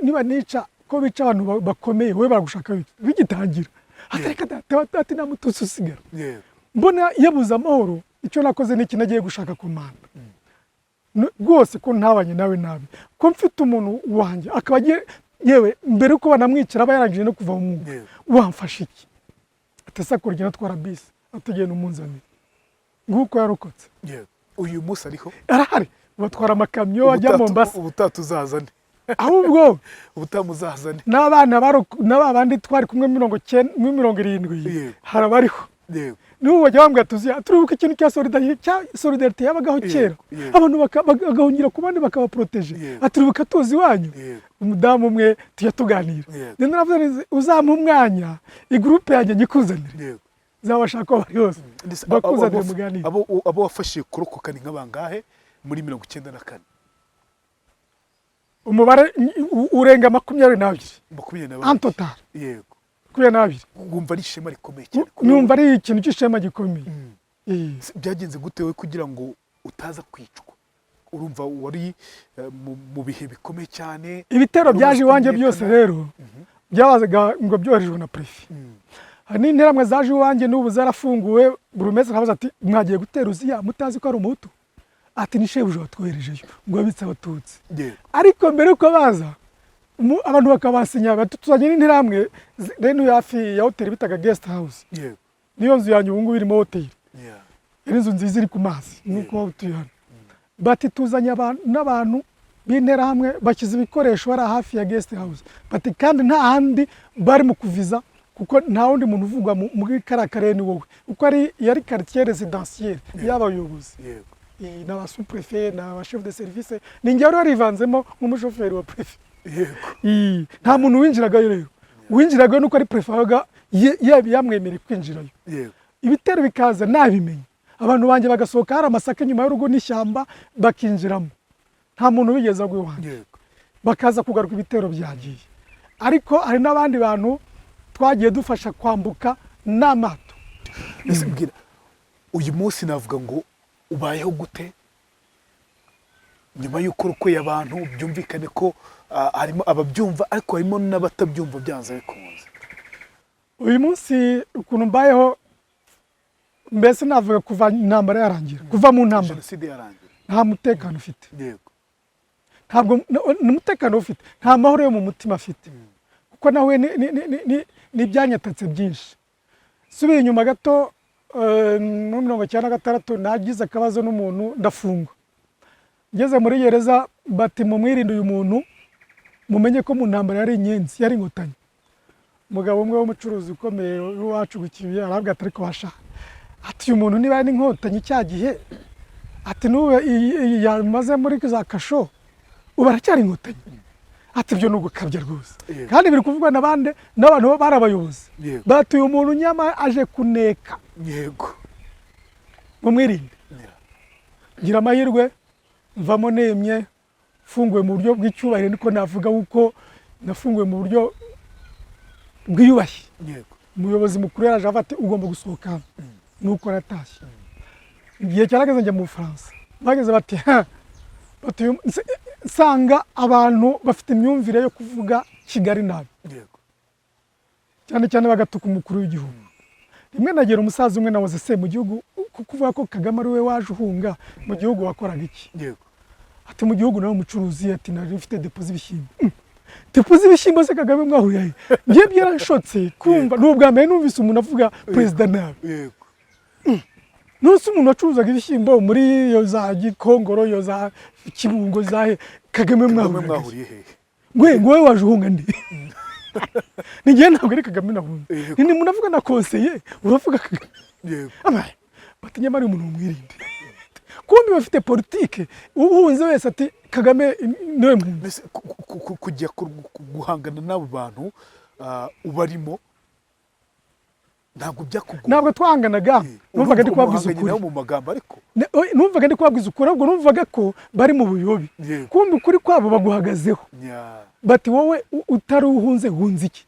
Niba nica ko bica abantu bakomeye, wowe baragushaka bite? Bigitangira atareka data ati nta Mututsi usigara. Mbona yabuze amahoro. Icyo nakoze ni iki? Nagiye gushaka komanda. Rwose ko ntabanye nawe nabi, ko mfite umuntu wanjye akaba agiye, yewe mbere yuko banamwicara aba yarangije no kuva mu mwuka, wamfasha iki? Ati akora igenda atwara bisi, atugenda umunzanire. Nguko yarokotse. Uyu munsi ariho? Arahari, batwara amakamyo ajya Mombasa. Ubutaha tuzazane. Ahubwo Ubutaha muzazane. n'abana na ba bandi twari kumwe 90, muri 70, hari abariho n'ubu bajya bambwira, tuzi turibuka ikintu cya solidarité, cya solidarité yabagaho kera, abantu bagahungira ku bandi bakabaporoteje. Aturibuka tuzi iwanyu. Umudamu umwe tujya tuganira. Rero naravuze nti uzampa umwanya igurupe yanjye nyikuzanire, zabashaka aho bari hose, Ndetse bakuzanire muganire. Abo wafashije kurokoka ni nk'abangahe muri 94? Umubare urenga 22. 22. En total. 22. Wumva ari ishema rikomeye cyane kuri Numva wowe. ari ikintu cy'ishema gikomeye. Byagenze gute we kugira ngo utaza kwicwa? Urumva wari mu bihe bikomeye cyane. Ibitero Wari byaje umaze iwanjye byose kumenyekana. rero byabazaga ngo byoherejwe na préfet. Hari n'interahamwe zaje iwanjye, n'ubu zarafunguwe. Buri wese arabaza ati: "Mwagiye gutera uziya mutazi ko ari Umuhutu?" Ati: "Ni shebuja watwoherejeyo ngo abitse Abatutsi." Ariko mbere yuko baza, abantu bakabasinya bati: "Tuzanye n'interahamwe." Rero hafi ya hoteli bitaga Guest House, niyo nzu yanjye ubu ngubu irimo hoteli. Yari inzu nziza iri ku mazi nk'uko waba utuye hano. Bati: "Tuzanye n'abantu b'interahamwe, bashyize ibikoresho bari hafi ya Guest House." Bati: "Kandi nta handi bari mu kuviza, kuko nta wundi muntu uvugwa muri kariya karere ni wowe," kuko ari yari quartier résidentielle y'abayobozi. N'aba sous-préfet n'aba chef de service, ni njye wari warivanzemo nk'umushoferi wa préfet. Nta muntu winjiragayo. Rero winjiragayo nuko ari préfet wabaga yamwemereye kwinjirayo. Ibitero bikaza nabimenye, abantu banjye bagasohoka, hari amasaka inyuma y'urugo n'ishyamba, bakinjiramo. Nta muntu wigeze agwa iwanjye. Bakaza kugaruka ibitero byagiye. Ariko hari n'abandi bantu twagiye dufasha kwambuka n'amato. Ese mbwira, uyu munsi navuga ngo ubayeho gute nyuma y'uko urokoye abantu? Byumvikane ko harimo ababyumva, ariko harimo n'abatabyumva byanze bikunze. Uyu munsi ukuntu mbayeho, mbese navuga kuva intambara yarangira, kuva mu ntambara, Jenoside yarangira. nta mutekano ufite. Ntabwo umutekano ufite, nta mahoro yo mu mutima afite, kuko nawe n'ibyanyatatse byinshi. Subiye inyuma gato, muri 96 nagize akabazo n'umuntu, ndafungwa. Ngeze muri gereza bati: "Mumwirinde uyu muntu, mumenye ko mu ntambara yari inyenzi, yari Inkotanyi." Umugabo umwe w'umucuruzi ukomeye w'iwacu ku Kibuye arabwira ati: "Ariko washa," ati, "uyu muntu niba ari n'Inkotanyi cya gihe," ati, "n'ubu iyi yamaze muri za kasho, ubu aracyari Inkotanyi." Ati: "Ibyo ni ugukabya rwose." Kandi biri kuvugwa na bande? N'abantu bari abayobozi. Bati: "Uyu muntu nyama aje kuneka, mumwirinde." Ngira amahirwe mvamo nemye, mfunguwe mu buryo bw'icyubahiro, niko navuga, kuko nafunguwe mu buryo bwiyubashye. Umuyobozi mukuru yaraje avuga ati: "Ugomba gusohoka hano." Nuko natashye. Igihe cyarageze njya mu Bufaransa, bageze bati: "Ha," bati, nsanga abantu bafite imyumvire yo kuvuga Kigali nabi, cyane cyane bagatuka umukuru w'igihugu. Rimwe nagera umusaza umwe nahoze se mu gihugu, kuvuga ko Kagame ari we waje uhunga, mu gihugu wakoraga iki? Ati: "Mu gihugu nawe umucuruzi," ati, "nari mfite dépôt z'ibishyimbo." Dépôt z'ibishyimbo se Kagame mwahuriye he? Ngiye byaranshotse kumva, ni ubwa mbere numvise umuntu avuga perezida nabi. Nonese umuntu wacuruzaga ibishyimbo muri iyo za Gikongoro, iyo za Kibungo, za he, Kagame Kagame mwahuriraga he? Mwahuriye hehe? Ngwe ngo wowe waje uhunga ndi? Ni njyewe, ntabwo ari Kagame nahunze. Ni umuntu avuga na conseiller, uravuga Kagame. Abaye bati: "Nyamara uyu muntu mumwirinde." Kumbi bafite politike, uhunze wese ati: "Kagame niwe mpunzi." Mbese kujya guhangana n'abo bantu. ubarimo, ntabwo byakugora? Ntabwo twahanganaga. Numvaga ndi kubabwiza Umuhanganye ukuri. nabo mu magambo, ariko Numvaga ndi kubabwiza ukuri, ahubwo numvaga ko bari mu buyobe. Kumva ukuri kwabo baguhagazeho, bati: "Wowe utari uhunze, hunze iki?"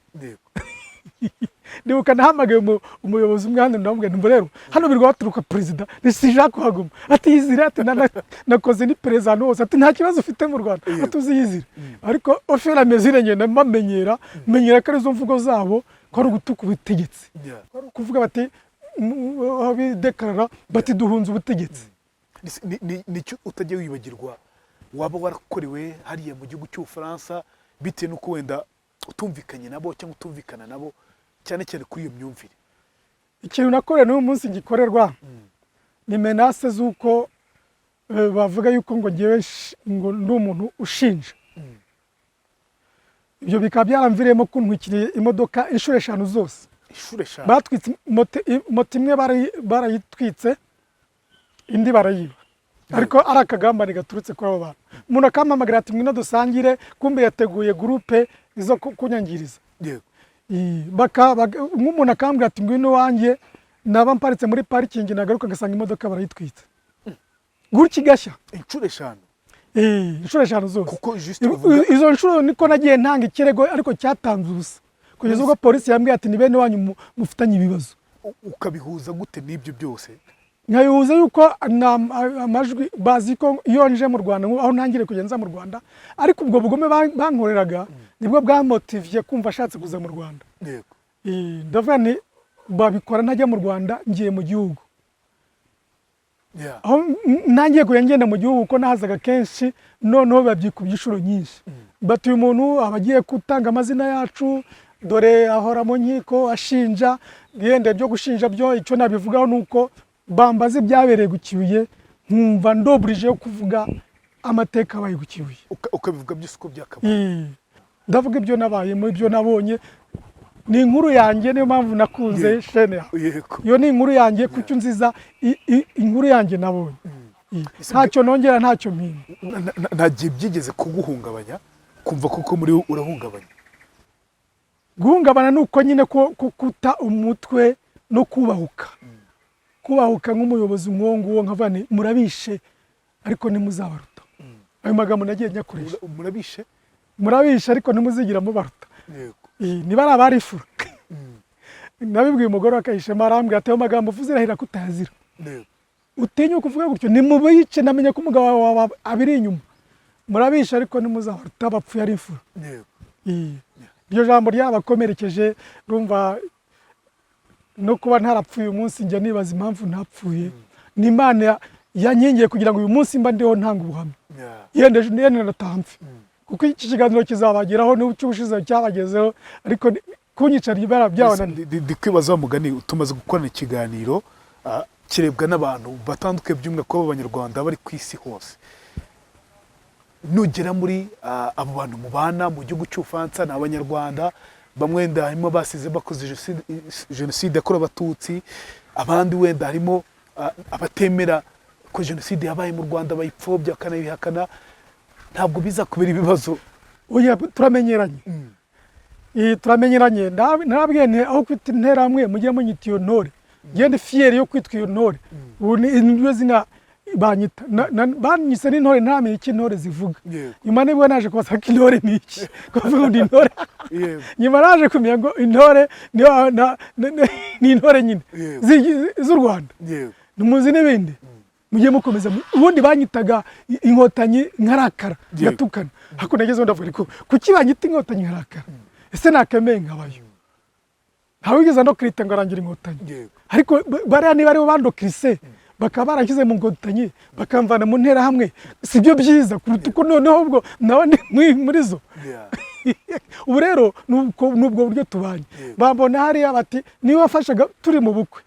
Ndibuka nahamagaye umuyobozi umwe hano, ndamubwira nti: "Rero hano birirwa baturuka perezida, ntisija kuhaguma." Ati: "Yizire." Ati: "Nakoze n'iperereza ahantu hose." Ati: "Nta kibazo ufite mu Rwanda." Ati: "Uziyizire." Ariko au fur et à mesure ngenda mbamenyera, menyera ko arizo mvugo zabo, ko ari ugutuka ubutegetsi, ko ari ukuvuga bati aho bidekarara bati: "Duhunze ubutegetsi." Nicyo utajya wibagirwa waba warakorewe hariya mu gihugu cy'Ubufaransa, bitewe n'uko wenda utumvikanye nabo cyangwa utumvikana nabo, cyane cyane kuri iyo myumvire? Ikintu nakorewe n'uyu munsi gikorerwa ni menaces z'uko bavuga yuko ngo ngewe ngo ndi umuntu ushinja. Ibyo bikaba byaramviriyemo kuntwikiriye imodoka inshuro 5 zose. Inshuro 5? Batwitse moto imwe, barayitwitse, indi barayiba, ariko ari akagambane gaturutse kuri abo bantu. Umuntu akampamagara ati: "Ngwino dusangire," kumbe yateguye groupe zo kunyangiriza. Nk'umuntu akambwira ati: "Ngwino iwanjye," naba mparitse muri parikingi, nagaruka ngasanga imodoka barayitwitse gutya igashya. Inshuro 5? Inshuro 5 zose. Kuko juste uvuga Izo nshuro niko nagiye ntanga ikirego, ariko cyatanze ubusa, kugeza ubwo polisi yambwiye ati: "Ni bene wanyu mufitanye ibibazo." Ukabihuza gute n'ibyo byose? Nkabihuza yuko amajwi bazi ko iyo nje mu Rwanda, aho ntangiriye kugenda nza mu Rwanda, ariko ubwo bugome bankoreraga nibwo bwamotiviye kumva ashatse kuza mu Rwanda. Ndavuga nti babikora ntajya mu Rwanda, ngiye mu gihugu. Aho ntangiye kujya ngenda mu gihugu, kuko nahazaga kenshi, noneho babyikubye inshuro nyinshi, bati: "Uyu muntu aba agiye gutanga amazina yacu, dore ahora mu nkiko ashinja." Yenda ibyo gushinja byo, icyo nabivugaho ni uko bambaza ibyabereye ku Kibuye, nkumva ndoburije yo kuvuga amateka abaye ku Kibuye. Ukabivuga byose uko byakabaye. Ndavuga ibyo nabayemo, ibyo nabonye, ni inkuru yanjye, niyo mpamvu nakunze shene yawe. Iyo ni inkuru yanjye, kuko nziza inkuru yanjye nabonye. Ntacyo nongera, ntacyo mpimba. Nta gihe byigeze kuguhungabanya, kumva kuko muri wowe urahungabanya? Guhungabana ni uko nyine ko kuta umutwe no kubahuka, kubahuka nk'umuyobozi nk'uwo nguwo, nkavuga nti: "Murabishe ariko ntimuzabaruta." Ayo magambo nagiye nyakoresha. Murabishe? Murabishe ariko ntimuzigira mubaruta. Niba ari abarifura, nabibwiye umugore wa Kayishema, arambwira ati: "Ayo magambo uvuze, irahira ko utayazira." Utinyuka uvuga gutyo, nimubice, namenye ko umugabo wawe abiri inyuma. Murabishe ariko ntimuzabaruta, bapfuye ari imfura. Iryo jambo ryabakomerekeje. Rumva no kuba ntarapfuye uyu munsi, njya nibaza impamvu ntapfuye. Ni Imana yankingiye kugira ngo uyu munsi mba ndiho ntanga ubuhamya. Yenda ejo yenda ndataha mpfe, kuko iki kiganiro kizabageraho, n'icy'ubushize cyabagezeho, ariko kunyica byabananiye. Ndi kwibaza, wa mugani tumaze gukorana ikiganiro, kirebwa n'abantu batandukanye, by'umwihariko b'Abanyarwanda bari ku isi hose. Nugera muri abo bantu mubana mu gihugu cy'Ubufaransa, ni Abanyarwanda bamwe wenda harimo basize bakoze jenoside yakorewe Abatutsi, abandi wenda harimo abatemera ko jenoside yabaye mu Rwanda, bayipfobya bakanayihakana, ntabwo bizakubera ibibazo? Oya, turamenyeranye. Turamenyeranye. Narabwiye nti: "Aho kwita Interahamwe, mujye munyita iyo ntore." Ngende fier yo kwitwa iyo ntore. Ubu ni niryo zina banyita. Banyise n'intore ntaramenya icyo intore zivuga. Nyuma nibwo naje kubasaba ko intore ni iki, kuvuga ngo ndi intore. Nyuma naje kumenya ngo intore ni intore nyine z'u Rwanda. Ntimuzi n'ibindi, mujye mukomeza. Ubundi banyitaga Inkotanyi nkarakara, ngatukana, ariko nagezeho ndavuga: "Ariko kuki banyita Inkotanyi nkarakara? Ese nakemeye nkabayo?" Ntawigeze andokirite ngo arangira Inkotanyi. Ariko bariya niba aribo bandokirise, bakaba barashyize mu Nkotanyi, bakamvana mu Nterahamwe, si byo byiza kuruta uko noneho ubwo nawe ndi muri zo? Ubu rero ni ubwo buryo tubanye. Bambona hariya bati niba wafashaga turi mu bukwe,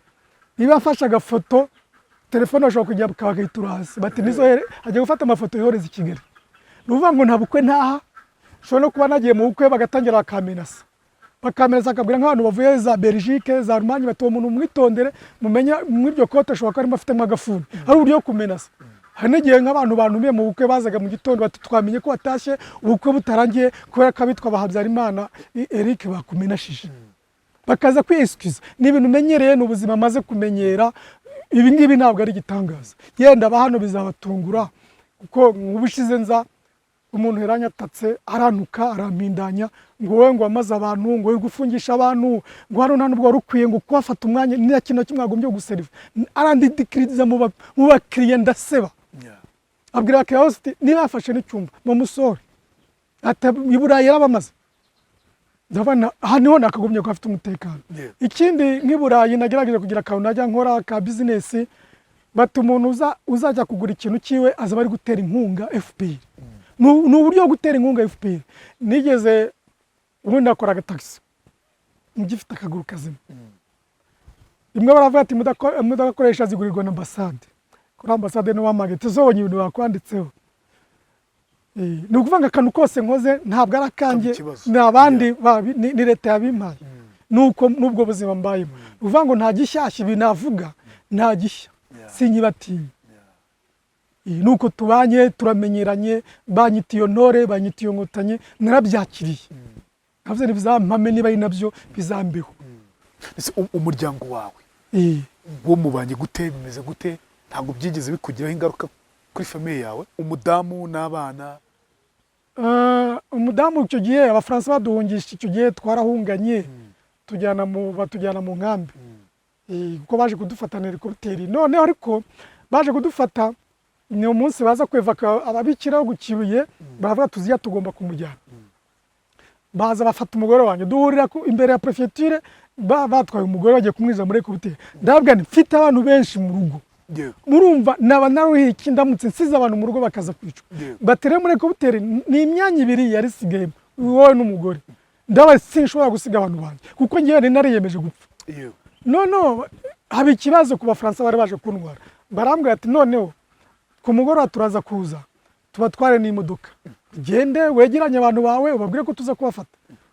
niba afashe agafoto, telefone bashobora kujya bakayitura hasi, bati nizo ajya gufata amafoto yohereza i Kigali. Ni ukuvuga ngo nta bukwe ntaha. Ushobora no kuba nagiye mu bukwe, bagatangira bakamenasa, bakamenasa, bakabwira nk'abantu bavuye za Belgique, za Allemagne, bati: "Uwo muntu mwitondere, mumenye muri iryo kote ashobora kuba arimo afitemo agafuni." Hari uburyo bwo kumenasa. Hari n'igihe nk'abantu bantumiye mu bukwe bazaga mu gitondo bati twamenye ko watashye ubukwe butarangiye kubera ko abitwa ba Habyarimana Eric bakumenashije, bakaza kwiyesikuza. Ni ibintu umenyereye, ni ubuzima maze kumenyera. Ibi ngibi ntabwo ari igitangaza. Yenda aba hano bizabatungura, kuko nk'ubushize nza umuntu yaranyatatse, arantuka, arampindanya ngo wowe ngo wamaze abantu, ngo uri gufungisha abantu, ngo hano nta nubwo wari ukwiye ngo kuhafata umwanya, nta kintu na kimwe wagombye guseriva. Arandidikiriza mu bakiriya, ndaseba. Abwira abakiriya bose ati niba yafashe n'icyumba mumusore ati i Burayi yarabamaze. Ndabona aha niho nakagombye kuba afite umutekano. Ikindi, nk'i Burayi nagerageje kugira akantu najya nkora ka bizinesi, bati umuntu uzajya kugura ikintu cyiwe azaba ari gutera inkunga FPR. Ni uburyo bwo gutera inkunga FPR. Nigeze ubundi nakoraga tagisi ngifite akaguru kazima. Rimwe baravuga ati imodoka akoresha zigurirwa na ambasade. Kuri ambasade niho wampagaye, tuzobonye ibintu bakwanditseho. Ni ukuvuga ngo akantu kose nkoze ntabwo ari akanjye, ikibazo. ni abandi ni leta yabimpaye. Nuko n'ubwo buzima mbayemo, ni ukuvuga ngo nta gishyashya, ibi navuga nta gishya, sinkibatinya. Nuko tubanye, turamenyeranye, banyita iyo ntore, banyita iyo nkotanyi, narabyakiriye. Navuze ntibizampame, niba ari nabyo bizambeho. Ese umuryango wawe wo mubanye gute? Bimeze gute? Ntabwo byigeze bikugiraho ingaruka kuri famille yawe, umudamu n'abana? Umudamu icyo gihe Abafaransa baduhungisha, icyo gihe twarahunganye, batujyana mu nkambi. Kuko baje kudufatana helikopiteri. Noneho ariko baje kudufata, ni umunsi baza kwevaka ababikira ku Kibuye, baravuga tuziya tugomba kumujyana. Baza bafata umugore wanjye, duhurira imbere ya préfecture, batwaye umugore bagiye kumwiza muri helikopiteri. Ndababwira nti mfite abantu benshi mu rugo, murumva naba naruhiye iki ndamutse nsize abantu mu rugo bakaza kwicwa? Batere muri helikopiteri ni imyanya ibiri yari isigayemo, wowe n'umugore. Ndaba sinshobora gusiga abantu banjye kuko ngewe nari nariyemeje gupfa. Noneho haba ikibazo ku Bafaransa bari baje kuntwara, barambwira ati noneho ku mugoroba turaza kuza tubatware n'imodoka, gende wegeranye abantu bawe ubabwire ko tuza kubafata,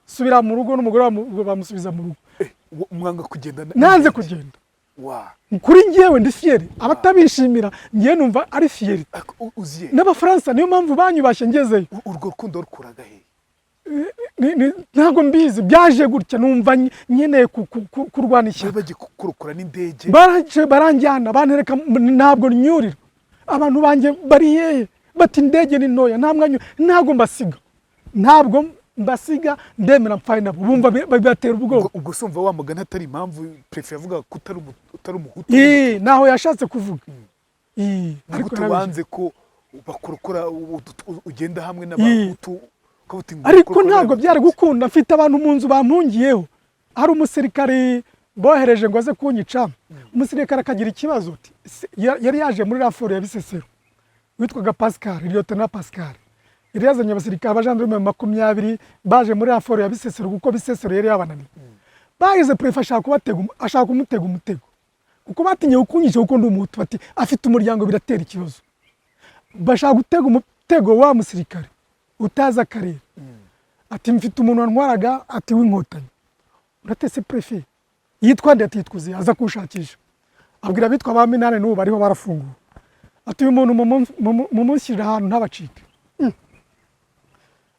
subira mu rugo. N'umugore bamusubiza mu rugo. Mwanga kugenda Nanze kugenda. Kuri njyewe ndi fier, abatabishimira, njyewe numva ari fier. Ariko uziye N'Abafaransa niyo mpamvu banyubashye ngezeyo. Urwo rukundo rukuraga he? Ntabwo mbizi, byaje gutya, numva nkeneye kurwana ishyaka. Bari bagiye kukurokora n'indege. Baraje baranjyana, bantereka ntabwo nyurira, abantu banjye bari hehe? Bati indege ni ntoya, nta mwanya. Ntabwo mbasiga, ntabwo mbasiga, ndemera mpfaye nabo. Bumva bibatera ubwoba. Ubwo se umva wa mugani atari impamvu préfet yavugaga ko utari Umuhutu? Naho yashatse kuvuga. Ni Ariko gute nabyo- wanze ko bakurokora, ugenda hamwe n'Abahutu, ukavuga uti ngo Ariko kurokora ntabwo Abatutsi? byari gukunda, mfite abantu mu nzu bampungiyeho. Hari umusirikari bohereje ngo aze kunyica, umusirikare akagira ikibazo uti, yari yaje muri renfort ya Bisesero, witwaga Pascal, Lieutenant Pascal. Yari yazanye abasirikare, abajandarume 20, baje muri renfort ya Bisesero kuko Bisesero yari yabananiye. Bageze préfet ashaka kubatega ashaka kumutega umutego, kuko batinye kunyica kuko ndi Umuhutu, bati afite umuryango biratera ikibazo. Bashaka gutega umutego wa musirikare utazi akarere, ati mfite umuntu wantwaraga, ati w'Inkotanyi. Uratese préfet yitwa nde? Ati yitwa Uziya. Aza kuwushakisha, abwira abitwa ba Minani, n'ubu bariho barafunguwe, ati uyu muntu mumushyirire ahantu ntabacike.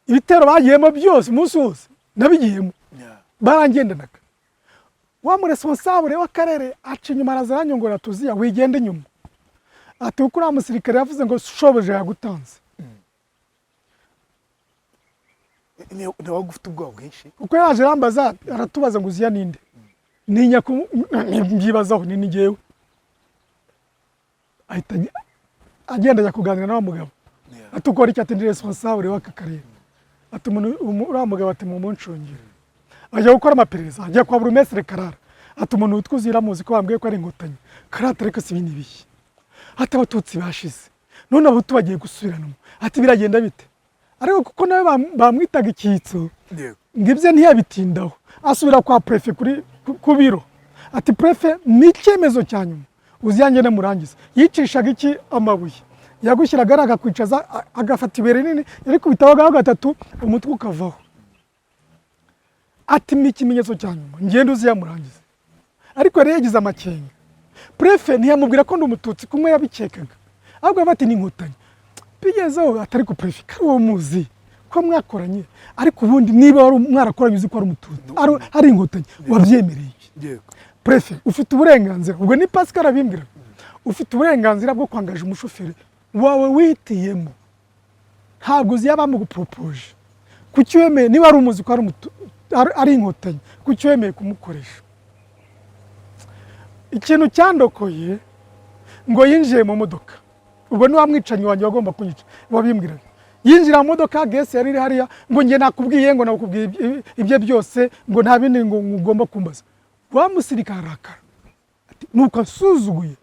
Ibitero bagiyemo byose, umunsi wose nabigiyemo, barangendanaga. Wa muresponsable w'akarere aca inyuma, araza aranyongorera, tuziya wigenda inyuma, ati kuko uriya musirikare yavuze ngo shobuja yagutanze. Ntiwaga ufite ubwoba bwinshi? Kuko yaje arambaza, aratubaza ngo uziya ninde? Ntinya mbyibazaho ni njyewe. Ahita agenda ajya kuganira na wa mugabo, ati ukora iki? Ati ndi responsable w'aka karere. Ati uriya mugabo ati mumuncungire. Ajya gukora amaperereza, ajya kwa burugumesitiri Karara, ati umuntu witwa Uzira muzi ko bambwiye ko ari Inkotanyi? Karara ariko si ibi ni ibiki? Ati Abatutsi bashize, none Abahutu bagiye gusubiranamo, ati biragenda bite? Ariko kuko nawe bamwitaga icyitso, ngo ibyo ntiyabitindaho, asubira kwa préfet kuri ku biro, ati préfet ni icyemezo cya nyuma, uziyange murangiza. Yicishaga iki? Amabuye. Yagushyiraga ari akakwicaza, agafata ibuye rinini yarikubitaho gaho gatatu, umutwe ukavaho. Ati ni ikimenyetso cya nyuma, ngende uziyamurangiza. Ariko yari yagize amakenga, préfet ntiyamubwira ko ndi Umututsi kumwe yabikekaga. Ahubwo bati ni Inkotanyi. Bigezeho atari ku préfet, kari uwo muzi ko mwakoranye, ariko ubundi niba wari mwarakoranye uzi ko ari Umututsi, ari Inkotanyi, wabyemereye iki? Préfet, ufite uburenganzira, ubwo ni Pascal abimbwira, ufite uburenganzira bwo kwangaja umushoferi wawe wihitiyemo, ntabwo uzi yaba bamuguporopoje. Kuki wemeye, niba ari umuzi ko ari Inkotanyi, kuki wemeye kumukoresha? Ikintu cyandokoye, ngo yinjiye mu modoka, ubwo ni wa mwicanyi wanjye wagomba kunyica wabimbwiraga, yinjira mu modoka gesi yari iri hariya, ngo njye nakubwiye, ngo nakubwiye ibye byose, ngo nta bindi ngo ugomba kumbaza. Wa musirikare arakara ati nuko asuzuguye,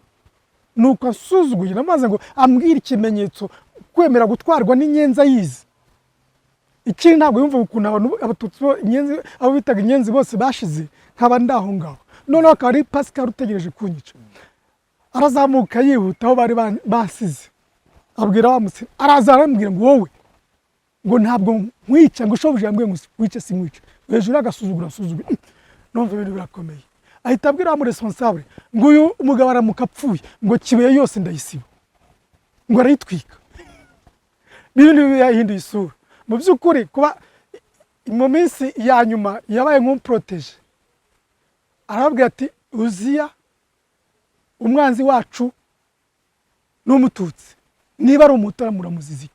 nuko asuzuguye. Namaze ngo ambwire ikimenyetso kwemera gutwarwa n'inyenzi ayizi. Ikindi, ntabwo yumva ukuntu abantu Abatutsi inyenzi, abo bitaga inyenzi bose bashize, nkaba ndaho ngaho. Noneho akaba ari Pascal utegereje kunyica. Arazamuka yihuta aho bari basize, abwira wa musirikare, araza arambwira ngo wowe, ngo ntabwo nkwica, ngo shobuja yambwiye ngo wice sinkwica, hejuru y'agasuzuguro asuzugura. Numva ibintu birakomeye. Ahita abwira wa responsable ngo uyu mugabo aramuka apfuye, ngo Kibuye yose ndayisiba, ngo arayitwika. Ibintu yahinduye isura. Mu by'ukuri, kuba mu minsi ya nyuma yabaye nk'umuporoteje, arababwira ati uziya umwanzi wacu ni Umututsi, niba ari Umuhutu muramuziza iki?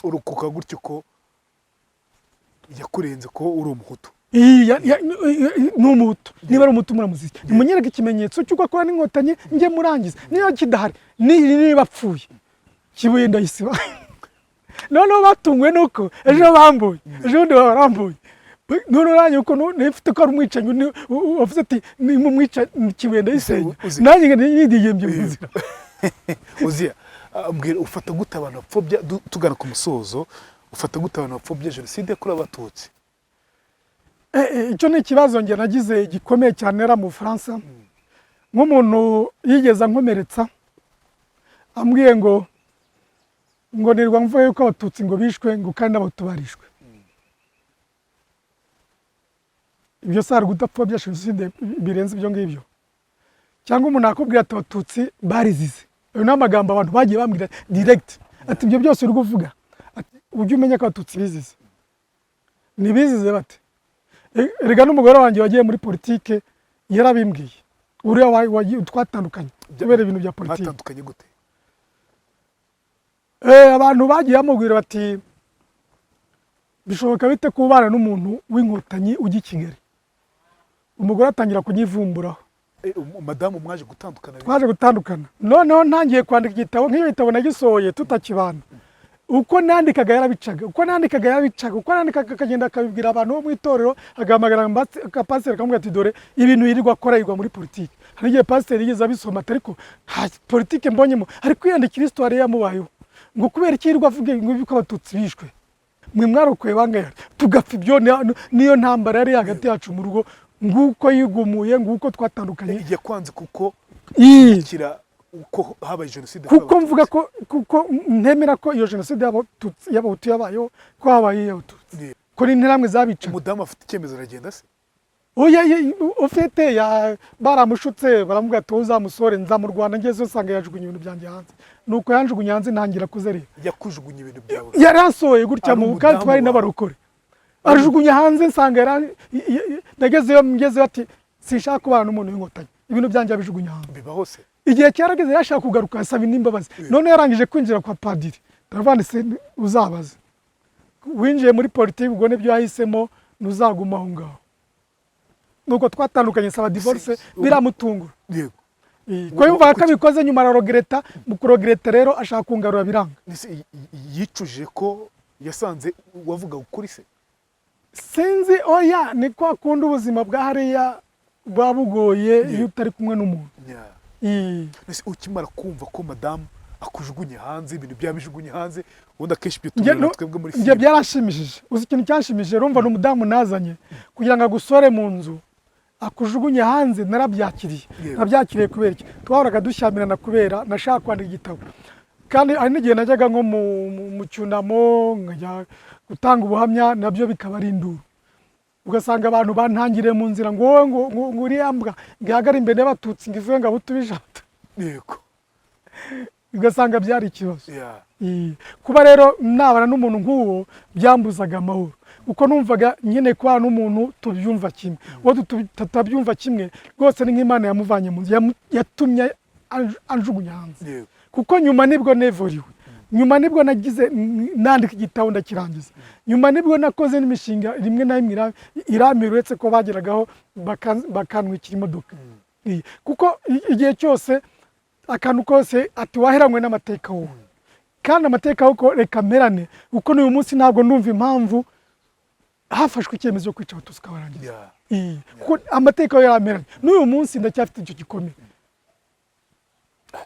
Urukuka gutyo ko yakurenze ko uri Umuhutu. Ni Umuhutu, niba ari Umuhutu muramuziza iki? Nimunyereke ikimenyetso cy'uko akora n'Inkotanyi njye murangiza. Niba kidahari, niba apfuye, Kibuye ndayisiba. Noneho batunguwe nuko ejo bambuye, ejo bundi barambuye. Noneho nanjye uko nifite ko ari umwicanyi wavuze ati nimumwica Kibuye ndayisenya, nanjye nidigembye mu nzira. Uziya, mbwira, ufata gute abantu bapfobya, tugana ku musozo, ufata gute abantu bapfobya jenoside yakorewe Abatutsi? Icyo ni ikibazo njye nagize gikomeye cyane era mu Bufaransa. Nk'umuntu yigeze ankomeretsa, ambwiye ngo nirwa mvuga yuko Abatutsi ngo bishwe, ngo kandi n'Abahutu barishwe. Ibyo si hari kudapfobya jenoside birenze ibyo ngibyo? Cyangwa umuntu akubwira ati Abatutsi barizize. Ayo ni amagambo abantu bagiye bambwira direct, ati ibyo byose uri kuvuga, ati ujye umenya ko Abatutsi bizize. Ntibizize bate? Erega n'umugore wanjye wagiye muri politike yarabimbwiye, uriya twatandukanye kubera ibintu bya politike. Mwatandukanye gute? Abantu bagiye bamubwira bati bishoboka bite kubana n'umuntu w'Inkotanyi ujya i Kigali? Umugore atangira kunyivumburaho. Madamu mwaje gutandukana? Twaje gutandukana. Noneho ntangiye kwandika igitabo, nk'iyo gitabo nagisohoye tutakibana. Uko nandikaga yarabicaga, uko nandikaga yarabicaga, uko nandikaga akagenda akabibwira abantu bo mu itorero, agahamagara akapasiteri akamubwira ati dore ibintu yirirwa akora, yirirwa muri politiki. Hari igihe pasiteri yigeze abisoma ati ariko nta politiki mbonyemo, ari kwiyandikira histoire yamubayeho, ngo kubera iki yirirwa avuga ngo ko Abatutsi bishwe, mwe mwarokoye bangahe tugapfa? Ibyo niyo ntambara yari hagati yacu mu rugo. Nguko yigumuye, nguko twatandukanye. Yakwanze kuko kira uko habaye jenoside Kuko yakorewe mvuga ko, kuko ntemera ko iyo jenoside y'Abahutu yabayeho, ko habaye iy'Abatutsi, ko n'Interahamwe zabicaga. Umudamu afite icyemezo aragenda se? Oya, ufite ya baramushutse, baramubwira ati wowe uzamusore nzamurwana. Ngezeyo nsanga yajugunye ibintu byanjye hanze. Nuko yanjugunye hanze ntangira kuzerera. Yakujugunye ibintu byawe? Yaransohoye gutya Ari mu kandi umudamu twari wawe? n'abarokore, ajugunya hanze nsanga nagezeyo, ngezeyo ati sinshaka kubana n'umuntu w'Inkotanyi, ibintu byanjye abijugunya hanze. Bibaho se? Igihe cyarageze yashaka kugaruka asaba n'imbabazi. None yarangije kwinjira kwa padiri, ndavuga se uzabaze winjiye muri politiki, ubwo nibyo yahisemo, ntuzaguma aho ngaho. Nuko twatandukanye, saba divorce, biramutungura. Ko yumva ko abikoze nyuma ararogereta, mu kurogereta rero ashaka kungarura biranga. Ese yicujije ko yasanze wavuga ukuri se? Sinzi, oya, ni kwa kundi ubuzima bwa hariya buba bugoye iyo utari kumwe n'umuntu. Ese ukimara kumva ko madamu akujugunye hanze, ibintu byabijugunye hanze, ubundi akenshi ibyo Njye tubibona twebwe muri njye filime. Byaranshimishije. Uzi ikintu cyanshimishije? Urumva ni umudamu nazanye kugira ngo agusore mu nzu, akujugunye hanze, narabyakiriye. Nabyakiriye kubera iki? Twahoraga dushyamirana kubera nashaka kwandika igitabo, kandi hari n'igihe najyaga nko mu cyunamo nkajya gutanga ubuhamya, nabyo bikaba ari induru, ugasanga abantu bantangiriye mu nzira ngo wowe, ngo uriya mbwa ngo ihagare imbere y'Abatutsi ngo ivuge ngo Abahutu bijata. Ugasanga byari ikibazo. Kuba rero nabana n'umuntu nk'uwo byambuzaga amahoro, kuko numvaga nkeneye kubana n'umuntu tubyumva kimwe. Uwo tutabyumva kimwe rwose ni nk'Imana yamuvanye mu nzu, yatumye anjugunya hanze. Kuko nyuma nibwo nevuriwe, nyuma nibwo nagize nandika igitabo ndakirangiza, nyuma nibwo nakoze n'imishinga rimwe na rimwe iramira, uretse ko bageragaho bakantwikira imodoka. Kuko igihe cyose akantu kose ati waheranywe n'amateka wowe, kandi amateka ko reka mperane, kuko n'uyu munsi ntabwo ndumva impamvu hafashwe icyemezo cyo kwica Abatutsi ukabarangiza. Kuko amateka yo yarameranye, n'uyu munsi ndacyafite icyo gikomere.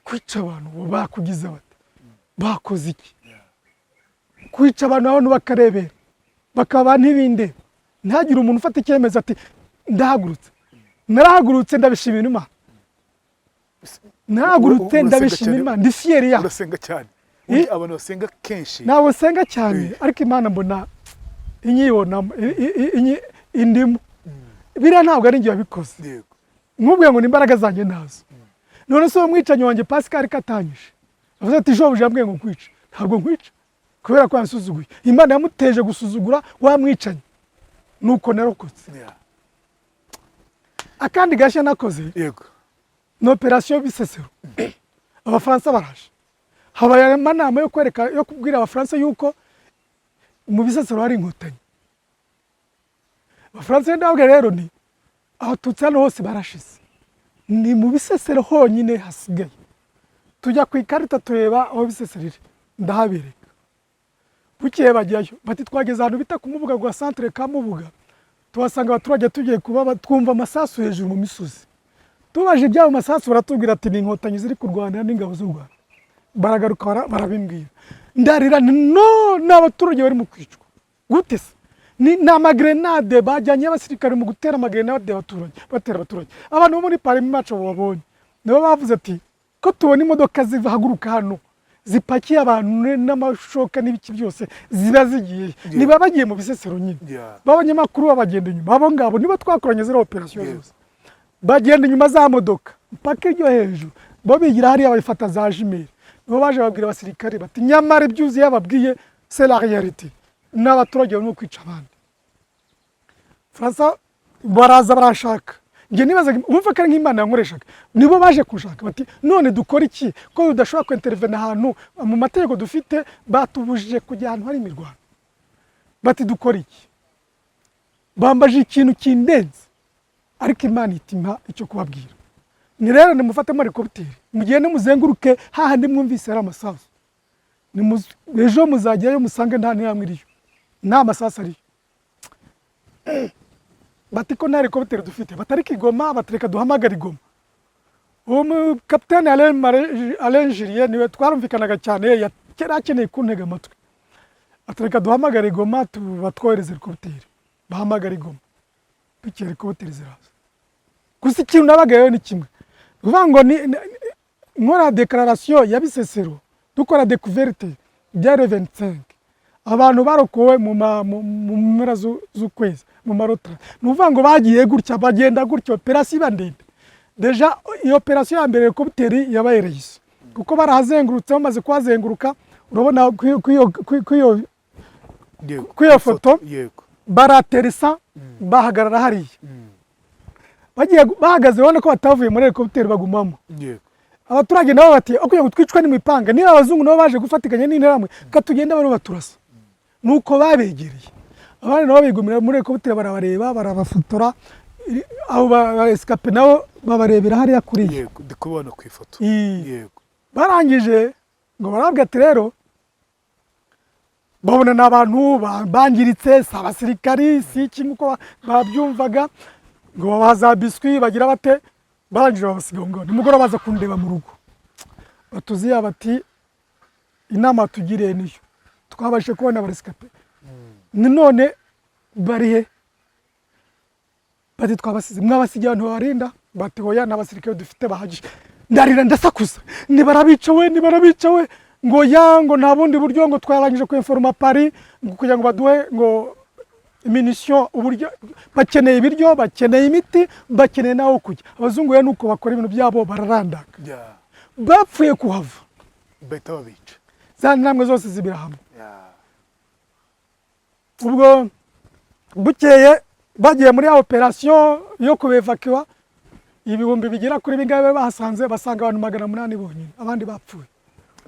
Kwica abantu bo bakugize bate? Bakoze iki? Kwica abantu, abantu bakarebera, bakaba ntibindeba, ntihagire umuntu ufata icyemezo ati ndahagurutse. Narahagurutse, ndabishimira Imana, narahagurutse. Urasenga Ndabishimira cyane. Imana, ndi fier yaho. Urasenga cyane. Ubundi abantu basenga kenshi. Ntabwo nsenga cyane, ariko Imana mbona inyibonamo, indimo. Biriya ntabwo ari njye wabikoze. Nkubwiye ngo ni imbaraga zanjye ntazo. None se uwo mwicanyi wanjye Pascal katanyije avuze ati shobuja yambwiye ngo nkwice, ntabwo nkwica kubera ko yansuzuguye. Imana yamuteje gusuzugura wa mwicanyi, nuko narokotse. Akandi gashya nakoze ni opération Bisesero. Abafaransa baraje, habaye amanama yo kwereka, yo kubwira Abafaransa yuko mu Bisesero hari Inkotanyi. Abafaransa ndababwira rero ni Abatutsi hano hose barashize, ni mu Bisesero honyine hasigaye. Tujya ku ikarita tureba aho Bisesero iri, ndahabereka. Bukeye bajyayo, bati twageze ahantu bita ku Mubuga rwa centre ka Mubuga, tuhasanga abaturage tugiye kuba twumva amasasu hejuru mu misozi. Tubaje iby'ayo masasu, baratubwira ati ni Inkotanyi ziri kurwana n'ingabo z'u Rwanda. Baragaruka barabimbwira, ndarira nti no, ni abaturage barimo kwicwa. Gute se? Ni amagrenade bajyanye abasirikare mu gutera amagrenade abaturage, batera abaturage. Abantu bo muri parlement bacu babonye nibo bavuze ati ko tubona imodoka zihaguruka hano zipakiye abantu n'amashoka n'ibiki byose, ziba zigiye? Niba bagiye mu Bisesero nyine. B'abanyamakuru babagenda inyuma, abo ngabo nibo twakoranye ziriya opération zose, bagenda inyuma za modoka mpaka iryo hejuru, bo bigira hariya babifata za jumelles. Nibo baje babwira abasirikare bati nyamara ibyuzuye yababwiye c'est la réalité, n'abaturage barimo kwica abandi. Faransa baraza barashaka. Njye nibazaga, wumva ko ari nk'Imana yankoreshaga, nibo baje kunshaka bati none dukora iki ko tudashobora kwintervena ahantu mu mategeko dufite batubujije kujya ahantu hari imirwano? Bati dukora iki? Bambaje ikintu kindenze, ariko Imana ihita impa icyo kubabwira. Ni rero nimufatemo hélicoptère, mugende muzenguruke hahandi mwumvise hari amasasu. Ejo muzajyayo musange nta nterahamwe iriyo, nta masasu ariyo. Bati ko nta hélicoptère dufite? Batarika igoma, batareka duhamagara igoma. Uwo mukapitene Alain Julien niwe twarumvikanaga cyane, yari akeneye kuntega amatwi. Atareka duhamagare igoma batwohereze hélicoptère. Bahamagara igoma, bukeye hélicoptère ziraza. Gusa ikintu nabagayo ni kimwe, ni ukuvuga ngo nkora déclaration ya Bisesero, dukora découverte, byari 25, abantu barokowe mu mpera z'ukwezi mu marotra. Ni ukuvuga ngo bagiye gutya, bagenda gutya, opération iba ndende. Déjà iyo opération ya mbere hélicoptère yabaye réussie, kuko barahazengurutse, bamaze kuhazenguruka, urabona kuri iyo foto. Baraterisa, bahagarara hariya. Bagiye bahagaze, urabona ko batavuye muri hélicoptère, bagumamo. Abaturage nabo bati aho kugira ngo twicwe n'imipanga, niba abazungu nabo baje gufatikanya n'interahamwe, ka tugende bariho baturasa. Nuko babegereye, abandi nabo bigumira muri hélicoptère, barabareba, barabafotora. Abo ba rescapés nabo babarebera hariya kuriya. Yego, ndi kubibona ku ifoto. Barangije ngo barabwira ati rero babona ni abantu bangiritse, si abasirikari, si iki nk'uko babyumvaga, ngo babaha za biscuits, bagira bate, barangije babasiga aho ngaho. Nimugoroba baza kundeba mu rugo, batuziya bati inama tugiriye niyo, twabashije kubona aba rescapés, ni none bari he? Bati twabasize. Mwabasigiye abantu babarinda? Bati hoya, n'abasirikare dufite bahagije. Ndarira, ndasakuza, nibarabica we, nibarabica we. Ngo ya, ngo nta bundi buryo, ngo twarangije kwinforma Paris ngo kugira ngo baduhe ngo munitions, uburyo bakeneye ibiryo, bakeneye imiti, bakeneye n'aho kujya. Abazungu rero nuko bakora ibintu byabo, bararandaka. Bapfuye kuhava, bahita babica. Za ntambwe zose zibira hamwe. Ubwo bukeye bagiye muri ya opération yo kubevakiwa, ibihumbi bigera kuri bingahe bari bahasanze, basanga abantu 800 bonyine, abandi bapfuye.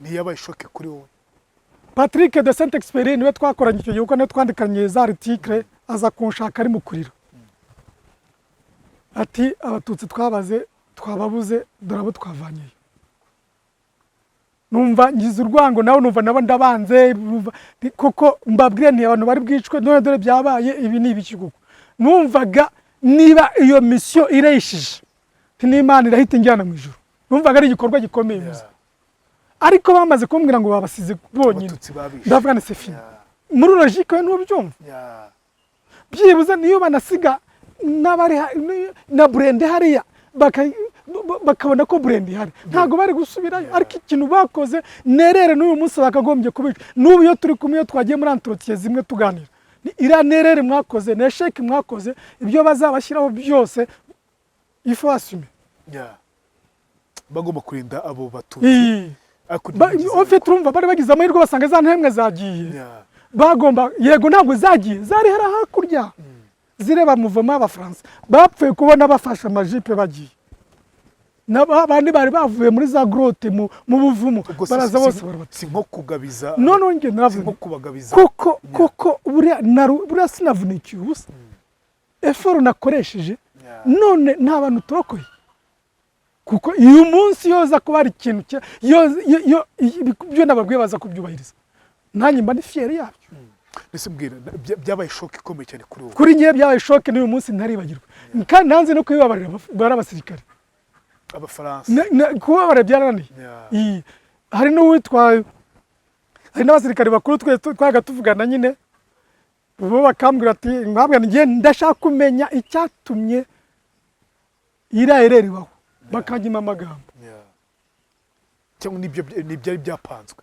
Ntiyabaye choc kuri wowe? Patrick de Saint Exupéry niwe twakoranye icyo gihe, kuko niwe twandikanye za article, aza kunshaka ari mu kurira, ati: "Abatutsi twabaze twababuze, dore abo twavanyeyo." Numva ngize urwango nawe, numva nabo ndabanze, numva koko mbabwire nti abantu bari bwicwe, none dore byabaye, ibi ni ibiki? Kuko numvaga niba iyo mission ireshije, nti n'Imana irahita injyana mu ijuru. Numvaga ari igikorwa gikomeye gusa, ariko bamaze kumbwira ngo babasize bonyine, Abatutsi babishe. ndavuga ni c'est fini. Muri logique we ntubyumva. Byibuze niyo banasiga n'abari na burende hariya, bakabona ko burende ihari, ntabwo bari gusubirayo. Ariko ikintu bakoze nerere n'uyu munsi bakagombye kubica. N'ubu iyo turi kumwe, iyo twagiye muri entretien zimwe tuganira, ni iriya nerere mwakoze, ni échec mwakoze, ibyo bazabashyiraho byose il faut assumer. Yeah. Bagomba kurinda abo Batutsi, ariko ntibigize. En fait, urumva bari bagize amahirwe basanga za ntembwe zagiye. Bagomba, yego, ntabwo zagiye, zari hariya hakurya zireba mouvement y'Abafaransa. Bapfuye kubona bafashe amajipe bagiye, n'abandi bari bavuye muri za grotte, mu buvumo, Ubwo baraza bose barabata. Si nko kugabiza? None njye Si naravuze nko kubagabiza? Koko koko, buriya buriya sinavunikiye ubusa, effort nakoresheje, none nta bantu turokoye. Kuko uyu munsi yoza kuba hari ikintu ibyo nababwiye baza kubyubahiriza, nanjye mba ni fier yabyo. Mbese mbwira, byabaye choc ikomeye cyane kuri wowe? Kuri ngewe byabaye choc, n'uyu munsi ntaribagirwa, kandi nanze no kubibabarira bari abasirikare. Abafaransa. Kubabarira byarananiye. Hari n'uwitwa, hari n'abasirikare bakuru twe twabaga tuvugana nyine, bo bakambwira ati, mwabwira ngiye ndashaka kumenya icyatumye iriya erreur ibaho, bakanyima amagambo. Yeah. Cyangwa nibyo n'ibyari byapanzwe?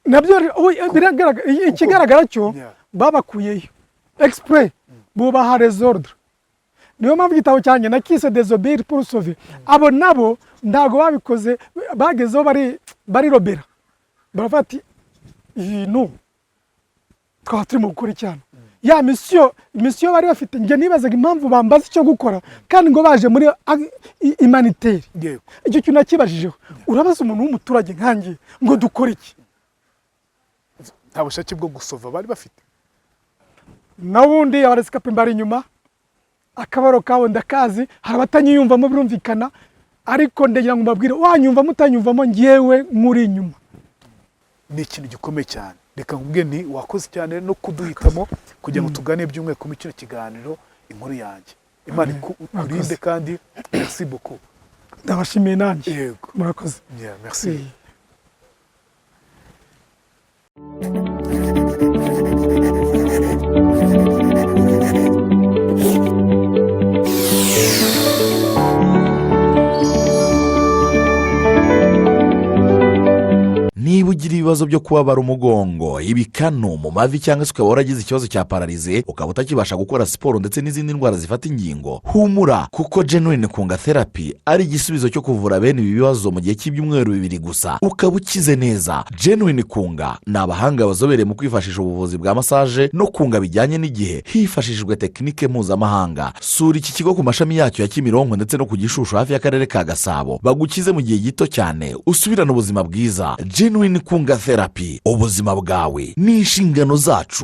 Nabyo biragaragara, ikigaragara cyo babakuyeyo exprès, bubaha les ordres. Niyo mpamvu igitabo cyanjye nakise "Désobéir pour sauver". Abo nabo ntabwo babikoze, bagezeho bari barirobera, baravuga ati ibintu twaba turimo gukora icyana ya mission. Mission bari bafite, njye nibazaga impamvu bambaza icyo gukora kandi ngo baje muri humanitaire. Icyo kintu nakibajijeho, urabaza umuntu w'umuturage nkanjye ngo dukore iki? Nta bushake bwo gusova bari bafite. N'ubundi abarescapés mbari inyuma, akabaro kabo ndakazi. Hari abatanyiyumvamo, birumvikana, ariko ndagira ngo mbabwire, wanyumva mutanyumvamo, ngewe nkuri inyuma. Ni ikintu gikomeye cyane. Reka nkubwire nti wakoze cyane no kuduhitamo kugira ngo tugane by'umwihariko muri kino kiganiro Inkuru Yanjye. Imana ikurinde kandi merci beaucoup. Ndabashimiye nanjye. Yego. Murakoze. Yeah, merci. Niba ugira ibibazo byo kubabara umugongo, ibikanu mu mavi, cyangwa se ukaba waragize ikibazo cya paralysie, ukaba utakibasha gukora siporo, ndetse n'izindi ndwara zifata ingingo, humura, kuko Genuine Kunga Therapy ari igisubizo cyo kuvura bene ibi bibazo mu gihe cy'ibyumweru 2 gusa, ukaba ukize neza. Genuine Kunga ni abahanga bazobereye mu kwifashisha ubuvuzi bwa massage no kunga bijyanye n'igihe hifashishijwe technique mpuzamahanga. Sura iki kigo ku mashami yacyo ya Kimironko ndetse no ku Gishushu hafi y'akarere ka Gasabo, bagukize mu gihe gito cyane, usubirane ubuzima bwiza. Genuine Kunga Therapy, ubuzima bwawe ni inshingano zacu.